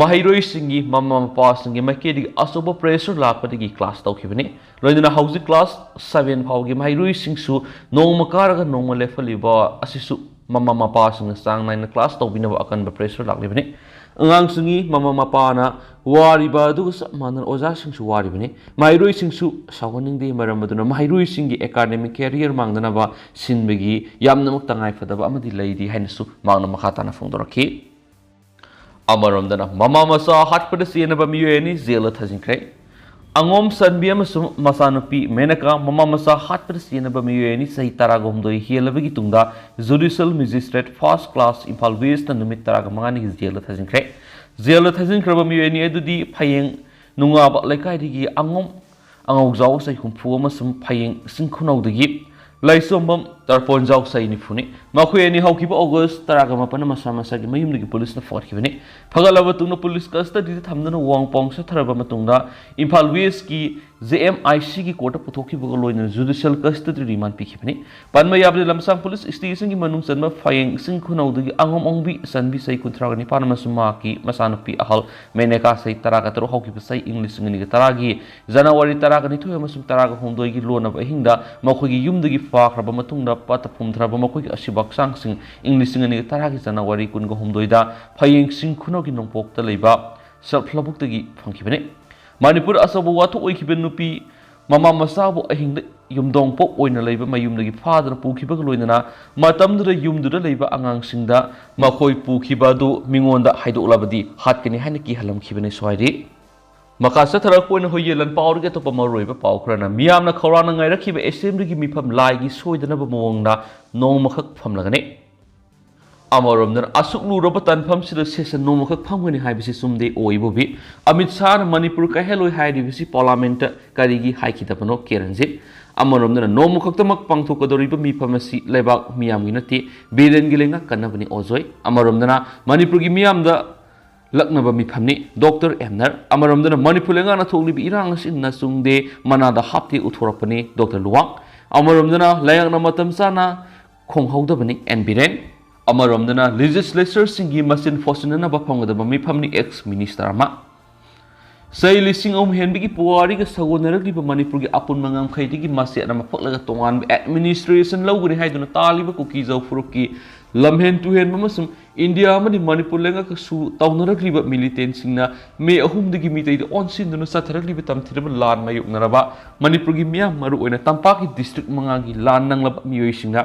ꯃꯍꯩꯔꯣꯏꯁꯤꯡꯒꯤ ꯃꯃꯥ ꯃꯄꯥꯁꯤꯡꯒꯤ ꯃꯥꯏꯀꯩꯗꯒꯤ ꯑꯆꯧꯕ ꯄ꯭ꯔꯦꯁꯔ ꯂꯥꯛꯄꯗꯒꯤ ꯀ꯭ꯂꯥꯁ ꯇꯧꯈꯤꯕꯅꯤ꯫ ꯂꯣꯏꯅꯅ ꯍꯧꯖꯤꯛ ꯀ꯭ꯂꯥꯁ ꯁꯚꯦꯟ ꯐꯥꯎꯒꯤ ꯃꯍꯩꯔꯣꯏꯁꯤꯡꯁꯨ ꯅꯣꯡꯃ ꯀꯥꯔꯒ ꯅꯣꯡꯃ ꯂꯦꯞꯍꯜꯂꯤꯕ ꯑꯁꯤꯁꯨ ꯃꯃꯥ ꯃꯄꯥꯁꯤꯡꯅ ꯆꯥꯡ ꯅꯥꯏꯅ ꯀ꯭ꯂꯥꯁ ꯇꯧꯕꯤꯅꯕ ꯑꯀꯟꯕ ꯄ꯭ꯔꯦꯁꯔ ꯂꯥꯛꯂꯤꯕꯅꯤ꯫ ꯑꯉꯥꯡꯁꯤꯡꯒꯤ ꯃꯃꯥ ꯃꯄꯥꯅ ꯋꯥꯔꯤꯕ ꯑꯗꯨꯒ ꯆꯞ ꯃꯥꯟꯅꯅ ꯑꯣꯖꯥꯁꯤꯡꯁꯨ ꯋꯥꯔꯤꯕꯅꯤ꯫ ꯃꯍꯩꯔꯣꯏꯁꯤꯡꯁꯨ ꯁꯥꯎꯍꯟꯅꯤꯡꯗꯦ, ꯃꯔꯝ ꯑꯗꯨꯅ ꯃꯍꯩꯔꯣꯏꯁꯤꯡꯒꯤ ꯑꯦꯀꯥꯗꯃꯤꯛ ꯀꯦꯔꯤꯌꯔ ꯃꯥꯡꯗꯅꯕ ꯁꯤꯟꯕꯒꯤ ꯌꯥꯝꯅꯃꯛ ꯇꯉꯥꯏꯐꯗꯕ ꯑꯃꯗꯤ ꯂꯩꯔꯤ ꯍꯥꯏꯅꯁꯨ ꯃꯍꯥꯛꯅ ꯃꯈꯥ ꯇꯥꯅ ꯐꯣꯡꯗꯣꯔꯛꯈꯤ꯫ ꯑꯃꯔꯣꯝꯗꯅ, ꯃꯃꯥ ꯃꯆꯥ ꯍꯥꯠꯄꯗ ꯆꯦꯟꯅꯕ ꯃꯤꯑꯣꯏ ꯑꯅꯤ ꯖꯦꯜꯗ ꯊꯥꯖꯤꯟꯈ꯭ꯔꯦ꯫ ꯑꯉꯣꯝ ꯁꯟꯕꯤ ꯑꯃꯁꯨꯡ ꯃꯆꯥꯅꯨꯄꯤ ꯃꯦꯅꯀꯥ ꯃꯃꯥ ꯃꯆꯥ ꯍꯥꯠꯄꯗ ꯆꯦꯟꯅꯕ ꯃꯤꯑꯣꯏ ꯑꯅꯤ ꯆꯍꯤ ꯇꯔꯥꯒ ꯍꯨꯝꯗꯣꯏ ꯍꯦꯜꯂꯕꯒꯤ ꯇꯨꯡꯗ judicial magistrate first class Imphal west ꯅꯨꯃꯤꯠ ꯇꯔꯥꯒ ꯃꯉꯥꯅꯤꯒꯤ ꯖꯦꯜꯗ ꯊꯥꯖꯤꯟꯈ꯭ꯔꯦ꯫ ꯖꯦꯜꯗ ꯊꯥꯖꯤꯟꯈ꯭ꯔꯕ ꯃꯤꯑꯣꯏ ꯑꯅꯤ ꯑꯗꯨꯗꯤ ꯐꯌꯦꯡ ꯅꯨꯡꯉꯥꯕ ꯂꯩꯀꯥꯏꯗꯒꯤ ꯑꯉꯣꯝ ꯑꯉꯧꯖꯥꯎ ꯆꯍꯤ ꯍꯨꯝꯐꯨ ꯑꯃꯁꯨꯡ ꯐꯌꯦꯡ ꯆꯤꯡꯈꯨꯅꯧꯗꯒꯤ ꯂꯥꯏꯁꯣꯝꯕꯝ ꯇꯔꯄꯣꯟꯖꯥꯎ ꯆꯍꯤ ꯅꯤꯐꯨꯅꯤ꯫ ꯃꯈꯣꯏ ꯑꯅꯤ ꯍꯧꯈꯤꯕ ꯑꯣꯒꯁ ꯇꯔꯥꯒ ꯃꯥꯄꯟꯗ ꯃꯁꯥ ꯃꯁꯥꯒꯤ ꯃꯌꯨꯝꯗꯒꯤ ꯄꯨꯂꯤꯁꯅ ꯐꯥꯒꯠꯈꯤꯕꯅꯤ꯫ ꯐꯒꯠꯂꯕ ꯃꯇꯨꯡꯗ ꯄꯨꯂꯤꯁ ꯀꯁꯇꯗꯤꯗ ꯊꯝꯗꯨꯅ ꯋꯥꯡ ꯄꯥꯎ ꯆꯠꯊꯔꯕ ꯃꯇꯨꯡꯗ ꯏꯝꯐꯥꯜ ꯋꯦꯁꯀꯤ ꯖꯦ ꯑꯦꯝ ꯑꯥꯏ ꯁꯤꯒꯤ ꯀꯣꯔꯠꯇ ꯄꯨꯊꯣꯛꯈꯤꯕꯒ ꯂꯣꯏꯅꯅ ꯖꯨꯗꯤꯁꯤꯌꯦꯜ ꯀꯁꯇꯗꯤ ꯔꯤꯃꯥꯟ ꯄꯤꯈꯤꯕꯅꯤ꯫ ꯄꯟꯕ ꯌꯥꯕꯗꯤ, ꯂꯝꯁꯥꯡ ꯄꯨꯂꯤꯁ ꯁ꯭ꯇꯦꯁꯟꯒꯤ ꯃꯅꯨꯡ ꯆꯟꯕ ꯐꯌꯦꯡ ꯆꯤꯡꯈꯨꯅꯧꯗꯒꯤ ꯑꯉꯣꯝ ꯑꯣꯡꯕꯤ ꯆꯟꯕꯤ ꯆꯍꯤ ꯀꯨꯟꯊ꯭ꯔꯥꯒ ꯅꯤꯄꯥꯟ ꯑꯃꯁꯨꯡ ꯃꯍꯥꯛꯀꯤ ꯃꯆꯥꯅꯨꯄꯤ ꯑꯍꯜ ꯃꯦꯅꯦꯀꯥ ꯆꯍꯤ ꯇꯔꯥꯒ ꯇꯔꯨꯛ ꯍꯧꯈꯤꯕ ꯆꯍꯤ ꯏꯪ ꯂꯤꯁꯤꯡ ꯑꯅꯤꯒ ꯇꯔꯥꯒꯤ ꯖꯅꯋꯥꯔꯤ ꯇꯔꯥꯒ ꯅꯤꯊꯣꯏ ꯑꯃꯁꯨꯡ ꯇꯔꯥꯒ ꯍꯨꯝꯗꯣꯏꯒꯤ ꯂꯣꯟꯅꯕ ꯑꯍꯤꯡꯗ ꯃꯈꯣꯏꯒꯤ ꯌꯨꯝꯗꯒꯤ ꯐꯥꯈ꯭ꯔꯕ ꯃꯇꯨꯡꯗ ꯄꯠꯇ ꯄꯨꯝꯊꯔꯕ ꯃꯈꯣꯏꯒꯤ ꯑꯁꯤꯕ ꯍꯛꯆꯥꯡꯁꯤꯡ ꯏꯪ ꯂꯤꯁꯤꯡ ꯑꯅꯤꯒ ꯇꯔꯥꯒꯤ ꯖꯅꯋꯥꯔꯤ ꯀꯨꯟꯒ ꯍꯨꯝꯗꯣꯏꯗ ꯐꯌꯦꯡ ꯆꯤꯡꯈꯨꯅꯧꯒꯤ ꯅꯣꯡꯄꯣꯛꯇ ꯂꯩꯕ ꯁꯦꯜꯐ ꯂꯧꯕꯨꯛꯇꯒꯤ ꯐꯪꯈꯤꯕꯅꯤ꯫ ꯃꯅꯤꯄꯨꯔ ꯑꯆꯧꯕ ꯋꯥꯊꯣꯛ ꯑꯣꯏꯈꯤꯕ ꯅꯨꯄꯤ ꯃꯃꯥ ꯃꯆꯥꯕꯨ ꯑꯍꯤꯡꯗ ꯌꯨꯝꯗꯣꯡ ꯄꯣꯛ ꯑꯣꯏꯅ ꯂꯩꯕ ꯃꯌꯨꯝꯗꯒꯤ ꯐꯥꯗꯨꯅ ꯄꯨꯈꯤꯕꯒ ꯂꯣꯏꯅꯅ ꯃꯇꯝꯗꯨꯗ ꯌꯨꯝꯗꯨꯗ ꯂꯩꯕ ꯑꯉꯥꯡꯁꯤꯡꯗ ꯃꯈꯣꯏ ꯄꯨꯈꯤꯕ ꯑꯗꯨ ꯃꯤꯉꯣꯟꯗ ꯍꯥꯏꯗꯣꯛꯂꯕꯗꯤ ꯍꯥꯠꯀꯅꯤ ꯍꯥꯏꯅ ꯀꯤꯍꯜꯂꯝꯈꯤꯕꯅꯤ ꯁ꯭ꯋꯥꯏꯔꯤ꯫ ꯃꯈꯥ ꯆꯠꯊꯔꯛꯄ ꯑꯣꯏꯅ ꯍꯨꯏꯌꯦꯟ ꯂꯥꯟ ꯄꯥꯎꯗꯒꯤ ꯑꯇꯣꯞꯄ ꯃꯔꯨꯑꯣꯏꯕ ꯄꯥꯎ ꯈꯔꯅ, ꯃꯤꯌꯥꯝꯅ ꯈꯧꯔꯥꯡꯅ ꯉꯥꯏꯔꯛꯈꯤꯕ ꯑꯦꯁꯦꯝꯕ꯭ꯂꯤꯒꯤ ꯃꯤꯐꯝ ꯂꯥꯏꯒꯤ ꯁꯣꯏꯗꯅꯕ ꯃꯑꯣꯡꯗ ꯅꯣꯡꯃꯈꯛ ꯐꯝꯂꯒꯅꯤ꯫ ꯑꯃꯔꯣꯝꯗꯅ ꯑꯁꯨꯛ ꯂꯨꯔꯕ ꯇꯥꯟꯐꯝꯁꯤꯗ session ꯅꯣꯡꯃꯈꯛ ꯐꯝꯒꯅꯤ ꯍꯥꯏꯕꯁꯤ ꯆꯨꯝꯗꯦ ꯑꯣꯏꯕꯨꯗꯤ꯫ ꯑꯃꯤꯠ ꯁꯥꯍꯅ ꯃꯅꯤꯄꯨꯔ ꯀꯥꯏꯍꯜꯂꯣꯏ ꯍꯥꯏꯔꯤꯕꯁꯤ parliamentꯇ ꯀꯔꯤꯒꯤ ꯍꯥꯏꯈꯤꯗꯕꯅꯣ ꯀꯦ ꯔꯟꯖꯤꯠ? ꯑꯃꯔꯣꯝꯗꯅ ꯅꯣꯡꯃꯈꯛꯇꯃꯛ ꯄꯥꯡꯊꯣꯛꯀꯗꯧꯔꯤꯕ ꯃꯤꯐꯝ ꯑꯁꯤ ꯂꯩꯕꯥꯛ ꯃꯤꯌꯥꯝꯒꯤ ꯅꯠꯇꯦ, ꯕꯤꯔꯦꯟꯒꯤ ꯂꯩꯉꯥꯛ ꯀꯟꯅꯕꯅꯤ ꯑꯣꯖꯣꯏ꯫ ꯑꯃꯔꯣꯝꯗꯅ ꯃꯅꯤꯄꯨꯔꯒꯤ ꯃꯤꯌꯥꯝꯗ ꯂꯛꯅꯕ ꯃꯤꯐꯝꯅꯤ ꯗꯣꯛꯇꯔ ꯑꯦꯝꯅꯔ꯫ ꯑꯃꯔꯣꯝꯗꯅ ꯃꯅꯤꯄꯨꯔ ꯂꯩꯉꯥꯛꯅ ꯊꯣꯛꯂꯤꯕ ꯏꯔꯥꯡ ꯑꯁꯤ ꯅꯆꯨꯡꯗꯦ ꯃꯅꯥꯗ ꯍꯥꯞꯇꯦ ꯎꯠꯊꯣꯔꯛꯄꯅꯤ ꯗꯣꯛꯇꯔ ꯂꯨꯋꯥꯡ꯫ ꯑꯃꯔꯣꯝꯗꯅ ꯂꯩꯉꯥꯛꯅ ꯃꯇꯝ ꯆꯥꯅ ꯈꯣꯡꯍꯧꯗꯕꯅꯤ ꯑꯦꯟ ꯕꯤꯔꯦꯟ꯫ ꯑꯃꯔꯣꯝꯗꯅ legislatureꯁꯤꯡꯒꯤ ꯃꯆꯤꯟ ꯐꯣꯠꯁꯤꯟꯅꯅꯕ ꯐꯝꯒꯗꯕ ꯃꯤꯐꯝꯅꯤ ꯑꯦꯛꯁ ꯃꯤꯅꯤꯁꯇꯔ ꯑꯃ꯫ ꯆꯍꯤ ꯂꯤꯁꯤꯡ ꯑꯍꯨꯝ ꯍꯦꯟꯕꯒꯤ ꯄꯨꯋꯥꯔꯤꯒ ꯁꯥꯒꯣꯟꯅꯔꯛꯂꯤꯕ ꯃꯅꯤꯄꯨꯔꯒꯤ ꯑꯄꯨꯟꯕ ꯉꯝꯈꯩꯗꯒꯤ ꯃꯆꯦꯠ ꯑꯃ ꯐꯛꯂꯒ ꯇꯣꯉꯥꯟꯕ administration ꯂꯧꯒꯅꯤ ꯍꯥꯏꯗꯨꯅ ꯇꯥꯜꯂꯤꯕ ꯀꯨꯀꯤ ꯖꯧ ꯐꯨꯔꯨꯞꯀꯤ ꯂꯝꯍꯦꯟ ꯇꯨꯍꯦꯟꯕ ꯑꯃꯁꯨꯡ ꯏꯟꯗꯤꯌꯥ ꯑꯃꯗꯤ ꯃꯅꯤꯄꯨꯔ ꯂꯩꯉꯥꯛꯀꯁꯨ ꯇꯧꯅꯔꯛꯂꯤꯕ militantꯁꯤꯡꯅ ꯃꯦ ꯑꯍꯨꯝꯗꯒꯤ ꯃꯤꯇꯩꯗ ꯑꯣꯟꯁꯤꯟꯗꯨꯅ ꯆꯠꯊꯔꯛꯂꯤꯕ ꯇꯝꯊꯤꯔꯕ ꯂꯥꯟ ꯃꯥꯌꯣꯛꯅꯔꯕ ꯃꯅꯤꯄꯨꯔꯒꯤ ꯃꯤꯌꯥꯝ, ꯃꯔꯨꯑꯣꯏꯅ ꯇꯝꯄꯥꯛꯀꯤ district ꯃꯉꯥꯒꯤ ꯂꯥꯟ ꯅꯪꯂꯕ ꯃꯤꯑꯣꯏꯁꯤꯡꯅ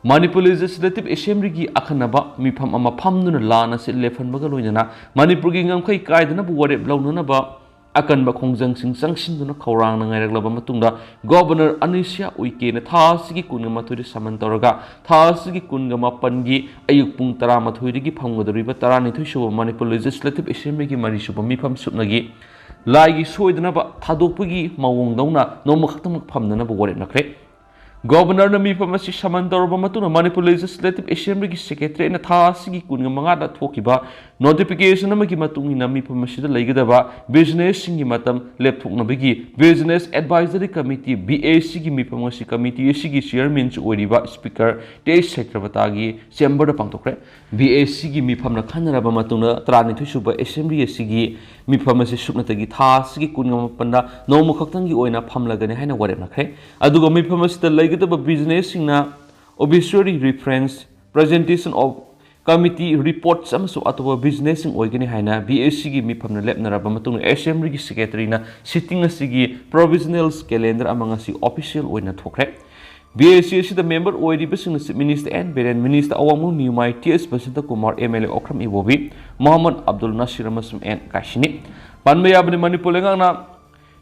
ꯃꯅꯤꯄꯨꯔ Legislative Assemblyꯒꯤ ꯑꯈꯟꯅꯕ ꯃꯤꯐꯝ ꯑꯃ ꯐꯝꯗꯨꯅ ꯂꯥꯟ ꯑꯁꯤ ꯂꯦꯞꯍꯟꯕꯒ ꯂꯣꯏꯅꯅ ꯃꯅꯤꯄꯨꯔꯒꯤ ꯉꯝꯈꯩ ꯀꯥꯏꯗꯅꯕ ꯋꯥꯔꯦꯞ ꯂꯧꯅꯅꯕ ꯑꯀꯟꯕ ꯈꯣꯡꯖꯪꯁꯤꯡ ꯆꯪꯁꯤꯟꯗꯨꯅ ꯈꯧꯔꯥꯡꯅ ꯉꯥꯏꯔꯛꯂꯕ ꯃꯇꯨꯡꯗ, ꯒꯣꯕꯔꯅꯔ ꯑꯅꯤꯁꯤꯌꯥ ꯎꯏꯀꯦꯅ ꯊꯥ ꯑꯁꯤꯒꯤ ꯀꯨꯟꯒ ꯃꯥꯊꯣꯏꯗ ꯁꯃꯟ ꯇꯧꯔꯒ, ꯊꯥ ꯑꯁꯤꯒꯤ ꯀꯨꯟꯒ ꯃꯥꯄꯟꯒꯤ ꯑꯌꯨꯛ ꯄꯨꯡ ꯇꯔꯥꯃꯥꯊꯣꯏꯗꯒꯤ ꯐꯝꯒꯗꯧꯔꯤꯕ ꯇꯔꯥꯅꯤꯊꯣꯏ ꯁꯨꯕ ꯃꯅꯤꯄꯨꯔ Legislative Assemblyꯒꯤ ꯃꯔꯤ ꯁꯨꯕ ꯃꯤꯐꯝ ꯁꯨꯞꯅꯒꯤ ꯂꯥꯏꯒꯤ ꯁꯣꯏꯗꯅꯕ ꯊꯥꯗꯣꯛꯄꯒꯤ ꯃꯑꯣꯡꯗꯧꯅ ꯅꯣꯡꯃ ꯈꯛꯇꯃꯛ ꯐꯝꯅꯅꯕ ꯋꯥꯔꯦꯞꯅꯈ꯭ꯔꯦ꯫ ꯒꯣꯕꯔꯅꯔꯅ ꯃꯤꯐꯝ ꯑꯁꯤ ꯁꯃꯟ ꯇꯧꯔꯕ ꯃꯇꯨꯡꯗ, ꯃꯅꯤꯄꯨꯔ Legislative Assemblyꯒꯤ Secretariatꯅ ꯊꯥ ꯑꯁꯤꯒꯤ ꯀꯨꯟꯒ ꯃꯉꯥꯗ ꯊꯣꯛꯈꯤꯕ notification ꯑꯃꯒꯤ ꯃꯇꯨꯡ ꯏꯟꯅ, ꯃꯤꯐꯝ ꯑꯁꯤꯗ ꯂꯩꯒꯗꯕ businessꯁꯤꯡꯒꯤ ꯃꯇꯝ ꯂꯦꯞꯊꯣꯛꯅꯕꯒꯤ Business Advisory Committee, BACꯒꯤ ꯃꯤꯐꯝ ꯑꯁꯤ committee ꯑꯁꯤꯒꯤ chairmanꯁꯨ ꯑꯣꯏꯔꯤꯕ Speaker ꯇꯦꯖ ꯁꯇ꯭ꯌꯕ꯭ꯔꯇꯥꯒꯤ chamberꯗ ꯄꯥꯡꯊꯣꯛꯈ꯭ꯔꯦ꯫ BACꯒꯤ ꯃꯤꯐꯝꯅ ꯈꯟꯅꯔꯕ ꯃꯇꯨꯡꯗ, ꯇꯔꯥꯅꯤꯊꯣꯏ ꯁꯨꯕ Assembly ꯑꯁꯤꯒꯤ ꯃꯤꯐꯝ ꯑꯁꯤ ꯁꯨꯞꯅꯇꯒꯤ ꯊꯥ ꯑꯁꯤꯒꯤ ꯀꯨꯟꯒ ꯃꯥꯄꯟꯗ ꯅꯣꯡꯃ ꯈꯛꯇꯪꯒꯤ ꯑꯣꯏꯅ ꯐꯝꯂꯒꯅꯤ ꯍꯥꯏꯅ ꯋꯥꯔꯦꯞꯅꯈ꯭ꯔꯦ꯫ ꯑꯗꯨꯒ ꯃꯤꯐꯝ ꯑꯁꯤꯗ ꯂꯩꯒꯗꯕ businessꯁꯤꯡꯅ obituary reference, presentation of committee reports ꯑꯃꯁꯨꯡ ꯑꯇꯣꯞꯄ businessꯁꯤꯡ ꯑꯣꯏꯒꯅꯤ ꯍꯥꯏꯅ BACꯒꯤ ꯃꯤꯐꯝꯅ ꯂꯦꯞꯅꯔꯕ ꯃꯇꯨꯡꯗ, Assemblyꯒꯤ Secretaryꯅ sitting ꯑꯁꯤꯒꯤ provisional calendar ꯑꯃ ꯉꯁꯤ official ꯑꯣꯏꯅ ꯊꯣꯛꯈ꯭ꯔꯦ꯫ BAC ꯑꯁꯤꯗ member ꯑꯣꯏꯔꯤꯕꯁꯤꯡꯅ Chief Minister N Biren, Minister Awangbow Newmai T S Basanta Kumar, MLA Okram Ibobi, Mohammad Abdul Nasir ꯑꯃꯁꯨꯡ ꯑꯦꯟ ꯀꯥꯏꯁꯤꯅꯤ꯫ ꯄꯟꯕ ꯌꯥꯕꯅꯤ, ꯃꯅꯤꯄꯨꯔ ꯂꯩꯉꯥꯛꯅ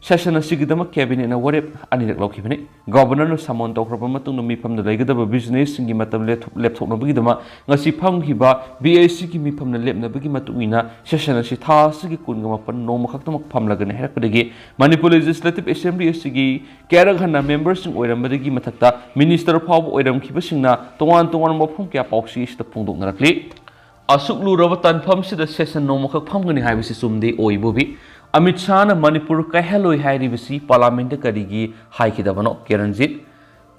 Session ꯑꯁꯤꯒꯤꯗꯃꯛ cabinetꯅ ꯋꯥꯔꯦꯞ ꯑꯅꯤꯔꯛ ꯂꯧꯈꯤꯕꯅꯤ꯫ Governorꯅ summon ꯇꯧꯈ꯭ꯔꯕ ꯃꯇꯨꯡꯗ ꯃꯤꯐꯝꯗ ꯂꯩꯒꯗꯕ businessꯁꯤꯡꯒꯤ ꯃꯇꯝ ꯂꯦꯞꯊꯣꯛ-, ꯂꯦꯞꯊꯣꯛꯅꯕꯒꯤꯗꯃꯛ ꯉꯁꯤ ꯐꯝꯈꯤꯕ BACꯒꯤ ꯃꯤꯐꯝꯅ ꯂꯦꯞꯅꯕꯒꯤ ꯃꯇꯨꯡ ꯏꯟꯅ session ꯑꯁꯤ ꯊꯥ ꯑꯁꯤꯒꯤ ꯀꯨꯟꯒ ꯃꯥꯄꯟ ꯅꯣꯡꯃ ꯈꯛꯇꯃꯛ ꯐꯝꯂꯒꯅꯤ ꯍꯥꯏꯔꯛꯄꯗꯒꯤ Manipur Legislative Assembly ꯑꯁꯤꯒꯤ ꯀꯌꯥꯔꯛ ꯍꯟꯅ memberꯁꯤꯡ ꯑꯣꯏꯔꯝꯕꯗꯒꯤ ꯃꯊꯛꯇ minister ꯐꯥꯎꯕ ꯑꯣꯏꯔꯝꯈꯤꯕꯁꯤꯡꯅ ꯇꯣꯉꯥꯟ ꯇꯣꯉꯥꯟꯕ ꯋꯥꯐꯝ ꯀꯌꯥ ꯄꯥꯎꯆꯦ ꯑꯁꯤꯗ ꯐꯣꯡꯗꯣꯛꯅꯔꯛꯂꯤ꯫ ꯑꯁꯨꯛ ꯂꯨꯔꯕ ꯇꯥꯟꯐꯝꯁꯤꯗ session ꯅꯣꯡꯃꯈꯛ ꯐꯝꯒꯅꯤ ꯍꯥꯏꯕꯁꯤ ꯆꯨꯝꯗꯦ ꯑꯣꯏꯕꯨꯕꯤ꯫ ꯑꯃꯤꯠ ꯁꯥꯍꯅ ꯃꯅꯤꯄꯨꯔ ꯀꯥꯏꯍꯜꯂꯣꯏ ꯍꯥꯏꯔꯤꯕꯁꯤ parliamentꯇ ꯀꯔꯤꯒꯤ ꯍꯥꯏꯈꯤꯗꯕꯅꯣ? ꯀꯦꯔꯟꯖꯤꯠ꯫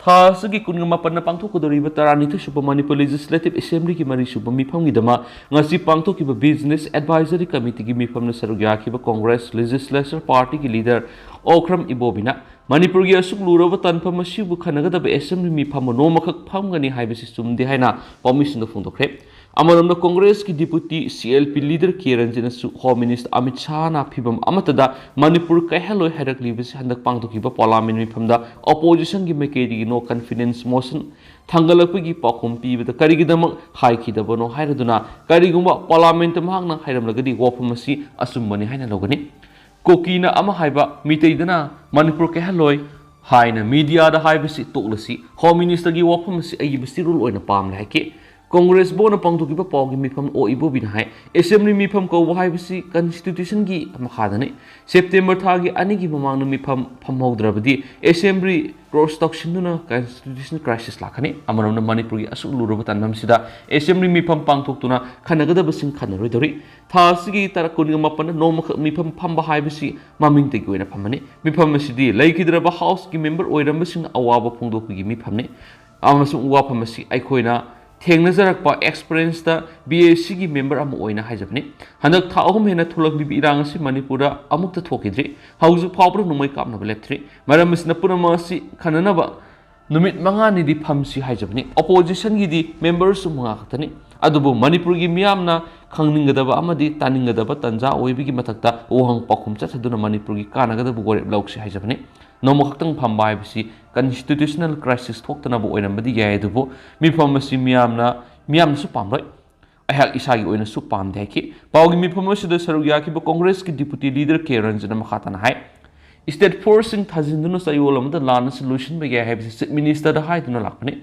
ꯊꯥ ꯑꯁꯤꯒꯤ ꯀꯨꯟꯒ ꯃꯥꯄꯟꯗ ꯄꯥꯡꯊꯣꯛꯀꯗꯧꯔꯤꯕ ꯇꯔꯥꯅꯤꯊꯣꯏ ꯁꯨꯕ Manipur Legislative Assemblyꯒꯤ ꯃꯔꯤ ꯁꯨꯕ ꯃꯤꯐꯝꯒꯤꯗꯃꯛ ꯉꯁꯤ ꯄꯥꯡꯊꯣꯛꯈꯤꯕ Business Advisory Committeeꯒꯤ ꯃꯤꯐꯝꯗ ꯁꯔꯨꯛ ꯌꯥꯈꯤꯕ Congress Legislature Partyꯒꯤ leader ꯑꯣꯀ꯭ꯔꯝ ꯏꯕꯣꯕꯤꯅ ꯃꯅꯤꯄꯨꯔꯒꯤ ꯑꯁꯨꯛ ꯂꯨꯔꯕ ꯇꯥꯟꯐꯝ ꯑꯁꯤꯕꯨ ꯈꯟꯅꯒꯗꯕ assembly ꯃꯤꯐꯝ ꯅꯣꯡꯃꯈꯛ ꯐꯝꯒꯅꯤ ꯍꯥꯏꯕꯁꯤ ꯆꯨꯝꯗꯦ ꯍꯥꯏꯅ ꯄꯥꯎꯃꯤꯁꯤꯡꯗ ꯐꯣꯡꯗꯣꯛꯈ꯭ꯔꯦ꯫ ꯑꯃꯔꯣꯝꯗ Congressꯀꯤ deputy CLP leader ꯀꯦ ꯔꯟꯖꯤꯠꯅꯁꯨ Home Minister ꯑꯃꯤꯠ ꯁꯥꯍꯅ ꯐꯤꯕꯝ ꯑꯃꯠꯇꯗ ꯃꯅꯤꯄꯨꯔ ꯀꯥꯏꯍꯜꯂꯣꯏ ꯍꯥꯏꯔꯛꯂꯤꯕꯁꯤ ꯍꯟꯗꯛ ꯄꯥꯡꯊꯣꯛꯈꯤꯕ parliament ꯃꯤꯐꯝꯗ oppositionꯒꯤ ꯃꯥꯏꯀꯩꯗꯒꯤ no confidence motion ꯊꯥꯡꯒꯠꯂꯛꯄꯒꯤ ꯄꯥꯎꯈꯨꯝ ꯄꯤꯕꯗ ꯀꯔꯤꯒꯤꯗꯃꯛ ꯍꯥꯏꯈꯤꯗꯕꯅꯣ ꯍꯥꯏꯔꯗꯨꯅ ꯀꯔꯤꯒꯨꯝꯕ parliamentꯇ ꯃꯍꯥꯛꯅ ꯍꯥꯏꯔꯝꯂꯒꯗꯤ ꯋꯥꯐꯝ ꯑꯁꯤ ꯑꯆꯨꯝꯕꯅꯤ ꯍꯥꯏꯅ ꯂꯧꯒꯅꯤ꯫ ꯀꯨꯀꯤꯅ ꯑꯃ ꯍꯥꯏꯕ, ꯃꯤꯇꯩꯗꯅ ꯃꯅꯤꯄꯨꯔ ꯀꯥꯏꯍꯜꯂꯣꯏ ꯍꯥꯏꯅ mediaꯗ ꯍꯥꯏꯕꯁꯤ ꯇꯣꯛꯂꯁꯤ꯫ Home Ministerꯒꯤ ꯋꯥꯐꯝ ꯑꯁꯤ ꯑꯏꯕ ꯆꯦꯔꯣꯜ ꯑꯣꯏꯅ ꯄꯥꯝꯂꯦ ꯍꯥꯏꯈꯤ꯫ Congress ꯕꯣꯅ ꯄꯥꯡꯊꯣꯛꯈꯤꯕ ꯄꯥꯎꯒꯤ ꯃꯤꯐꯝ ꯑꯣ ꯏꯕꯣꯕꯤꯅ ꯍꯥꯏ, assembly ꯃꯤꯐꯝ ꯀꯧꯕ ꯍꯥꯏꯕꯁꯤ constitutionꯒꯤ ꯃꯈꯥꯗꯅꯤ꯫ September ꯊꯥꯒꯤ ꯑꯅꯤꯒꯤ ꯃꯃꯥꯡꯗ ꯃꯤꯐꯝ ꯐꯝꯍꯧꯗ꯭ꯔꯕꯗꯤ assembly close ꯇꯧꯁꯤꯟꯗꯨꯅ constitutional crisis ꯂꯥꯛꯀꯅꯤ꯫ ꯑꯃꯔꯣꯝꯗ ꯃꯅꯤꯄꯨꯔꯒꯤ ꯑꯁꯨꯛ ꯂꯨꯔꯕ ꯇꯥꯟꯐꯝꯁꯤꯗ assembly ꯃꯤꯐꯝ ꯄꯥꯡꯊꯣꯛꯇꯨꯅ ꯈꯟꯅꯒꯗꯕꯁꯤꯡ ꯈꯟꯅꯔꯣꯏꯗꯧꯔꯤ꯫ ꯊꯥ ꯑꯁꯤꯒꯤ ꯇꯥꯔꯤꯛ ꯀꯨꯟꯒ ꯃꯥꯄꯟꯗ ꯅꯣꯡꯃꯈꯛ ꯃꯤꯐꯝ ꯐꯝꯕ ꯍꯥꯏꯕꯁꯤ ꯃꯃꯤꯡꯇꯒꯤ ꯑꯣꯏꯅ ꯐꯝꯕꯅꯤ꯫ ꯃꯤꯐꯝ ꯑꯁꯤꯗꯤ ꯂꯩꯈꯤꯗ꯭ꯔꯕ Houseꯀꯤ member ꯑꯣꯏꯔꯝꯕꯁꯤꯡꯅ ꯑꯋꯥꯕ ꯐꯣꯡꯗꯣꯛꯄꯒꯤ ꯃꯤꯐꯝꯅꯤ ꯑꯃꯁꯨꯡ ꯋꯥꯐꯝ ꯑꯁꯤ ꯑꯩꯈꯣꯏꯅ ꯊꯦꯡꯅꯖꯔꯛꯄ experienceꯇ BACꯒꯤ member ꯑꯃ ꯑꯣꯏꯅ ꯍꯥꯏꯖꯕꯅꯤ꯫ ꯍꯟꯗꯛ ꯊꯥ ꯑꯍꯨꯝ ꯍꯦꯟꯅ ꯊꯣꯛꯂꯛꯂꯤꯕ ꯏꯔꯥꯡ ꯑꯁꯤ ꯃꯅꯤꯄꯨꯔꯗ ꯑꯃꯨꯛꯇ ꯊꯣꯛꯈꯤꯗ꯭ꯔꯤ꯫ ꯍꯧꯖꯤꯛ ꯐꯥꯎꯕꯗ ꯅꯣꯡꯃꯩ ꯀꯥꯞꯅꯕ ꯂꯦꯞꯇ꯭ꯔꯤ꯫ ꯃꯔꯝ ꯑꯁꯤꯅ ꯄꯨꯝꯅꯃꯛ ꯑꯁꯤ ꯈꯟꯅꯅꯕ ꯅꯨꯃꯤꯠ ꯃꯉꯥꯅꯤꯗꯤ ꯐꯝꯁꯤ ꯍꯥꯏꯖꯕꯅꯤ꯫ Oppositionꯒꯤꯗꯤ memberꯁꯨ ꯃꯉꯥ ꯈꯛꯇꯅꯤ꯫ ꯑꯗꯨꯕꯨ ꯃꯅꯤꯄꯨꯔꯒꯤ ꯃꯤꯌꯥꯝꯅ ꯈꯪꯅꯤꯡꯒꯗꯕ ꯑꯃꯗꯤ ꯇꯥꯅꯤꯡꯒꯗꯕ ꯇꯥꯟꯖꯥ ꯑꯣꯏꯕꯒꯤ ꯃꯊꯛꯇ ꯋꯥꯍꯪ ꯄꯥꯎꯈꯨꯝ ꯆꯠꯊꯗꯨꯅ ꯃꯅꯤꯄꯨꯔꯒꯤ ꯀꯥꯟꯅꯒꯗꯕ ꯋꯥꯔꯦꯞ ꯂꯧꯁꯤ ꯍꯥꯏꯖꯕꯅꯤ꯫ ꯅꯣꯡꯃꯈꯛꯇꯪ ꯐꯝꯕ ꯍꯥꯏꯕꯁꯤ constitutional crisis ꯊꯣꯛꯇꯅꯕ ꯑꯣꯏꯔꯝꯕꯗꯤ ꯌꯥꯏ, ꯑꯗꯨꯕꯨ ꯃꯤꯐꯝ ꯑꯁꯤ ꯃꯤꯌꯥꯝꯅ, ꯃꯤꯌꯥꯝꯅꯁꯨ ꯄꯥꯝꯂꯣꯏ꯫ ꯑꯩꯍꯥꯛ ꯏꯁꯥꯒꯤ ꯑꯣꯏꯅꯁꯨ ꯄꯥꯝꯗꯦ ꯍꯥꯏꯈꯤ꯫ ꯄꯥꯎꯒꯤ ꯃꯤꯐꯝ ꯑꯁꯤꯗ ꯁꯔꯨꯛ ꯌꯥꯈꯤꯕ Congressꯀꯤ deputy leader ꯀꯦ ꯔꯟꯖꯟꯅ ꯃꯈꯥ ꯇꯥꯅ ꯍꯥꯏ, ꯁ꯭ꯇꯦꯠ ꯐꯣꯔꯁꯁꯤꯡ ꯊꯥꯖꯤꯟꯗꯨꯅ ꯆꯌꯣꯜ ꯑꯃꯗ ꯂꯥꯟ ꯑꯁꯤ ꯂꯣꯏꯁꯤꯟꯕ ꯌꯥꯏ ꯍꯥꯏꯕꯁꯤ ꯆꯤꯐ ꯃꯤꯅꯤꯁꯇꯔꯗ ꯍꯥꯏꯗꯨꯅ ꯂꯥꯛꯄꯅꯤ꯫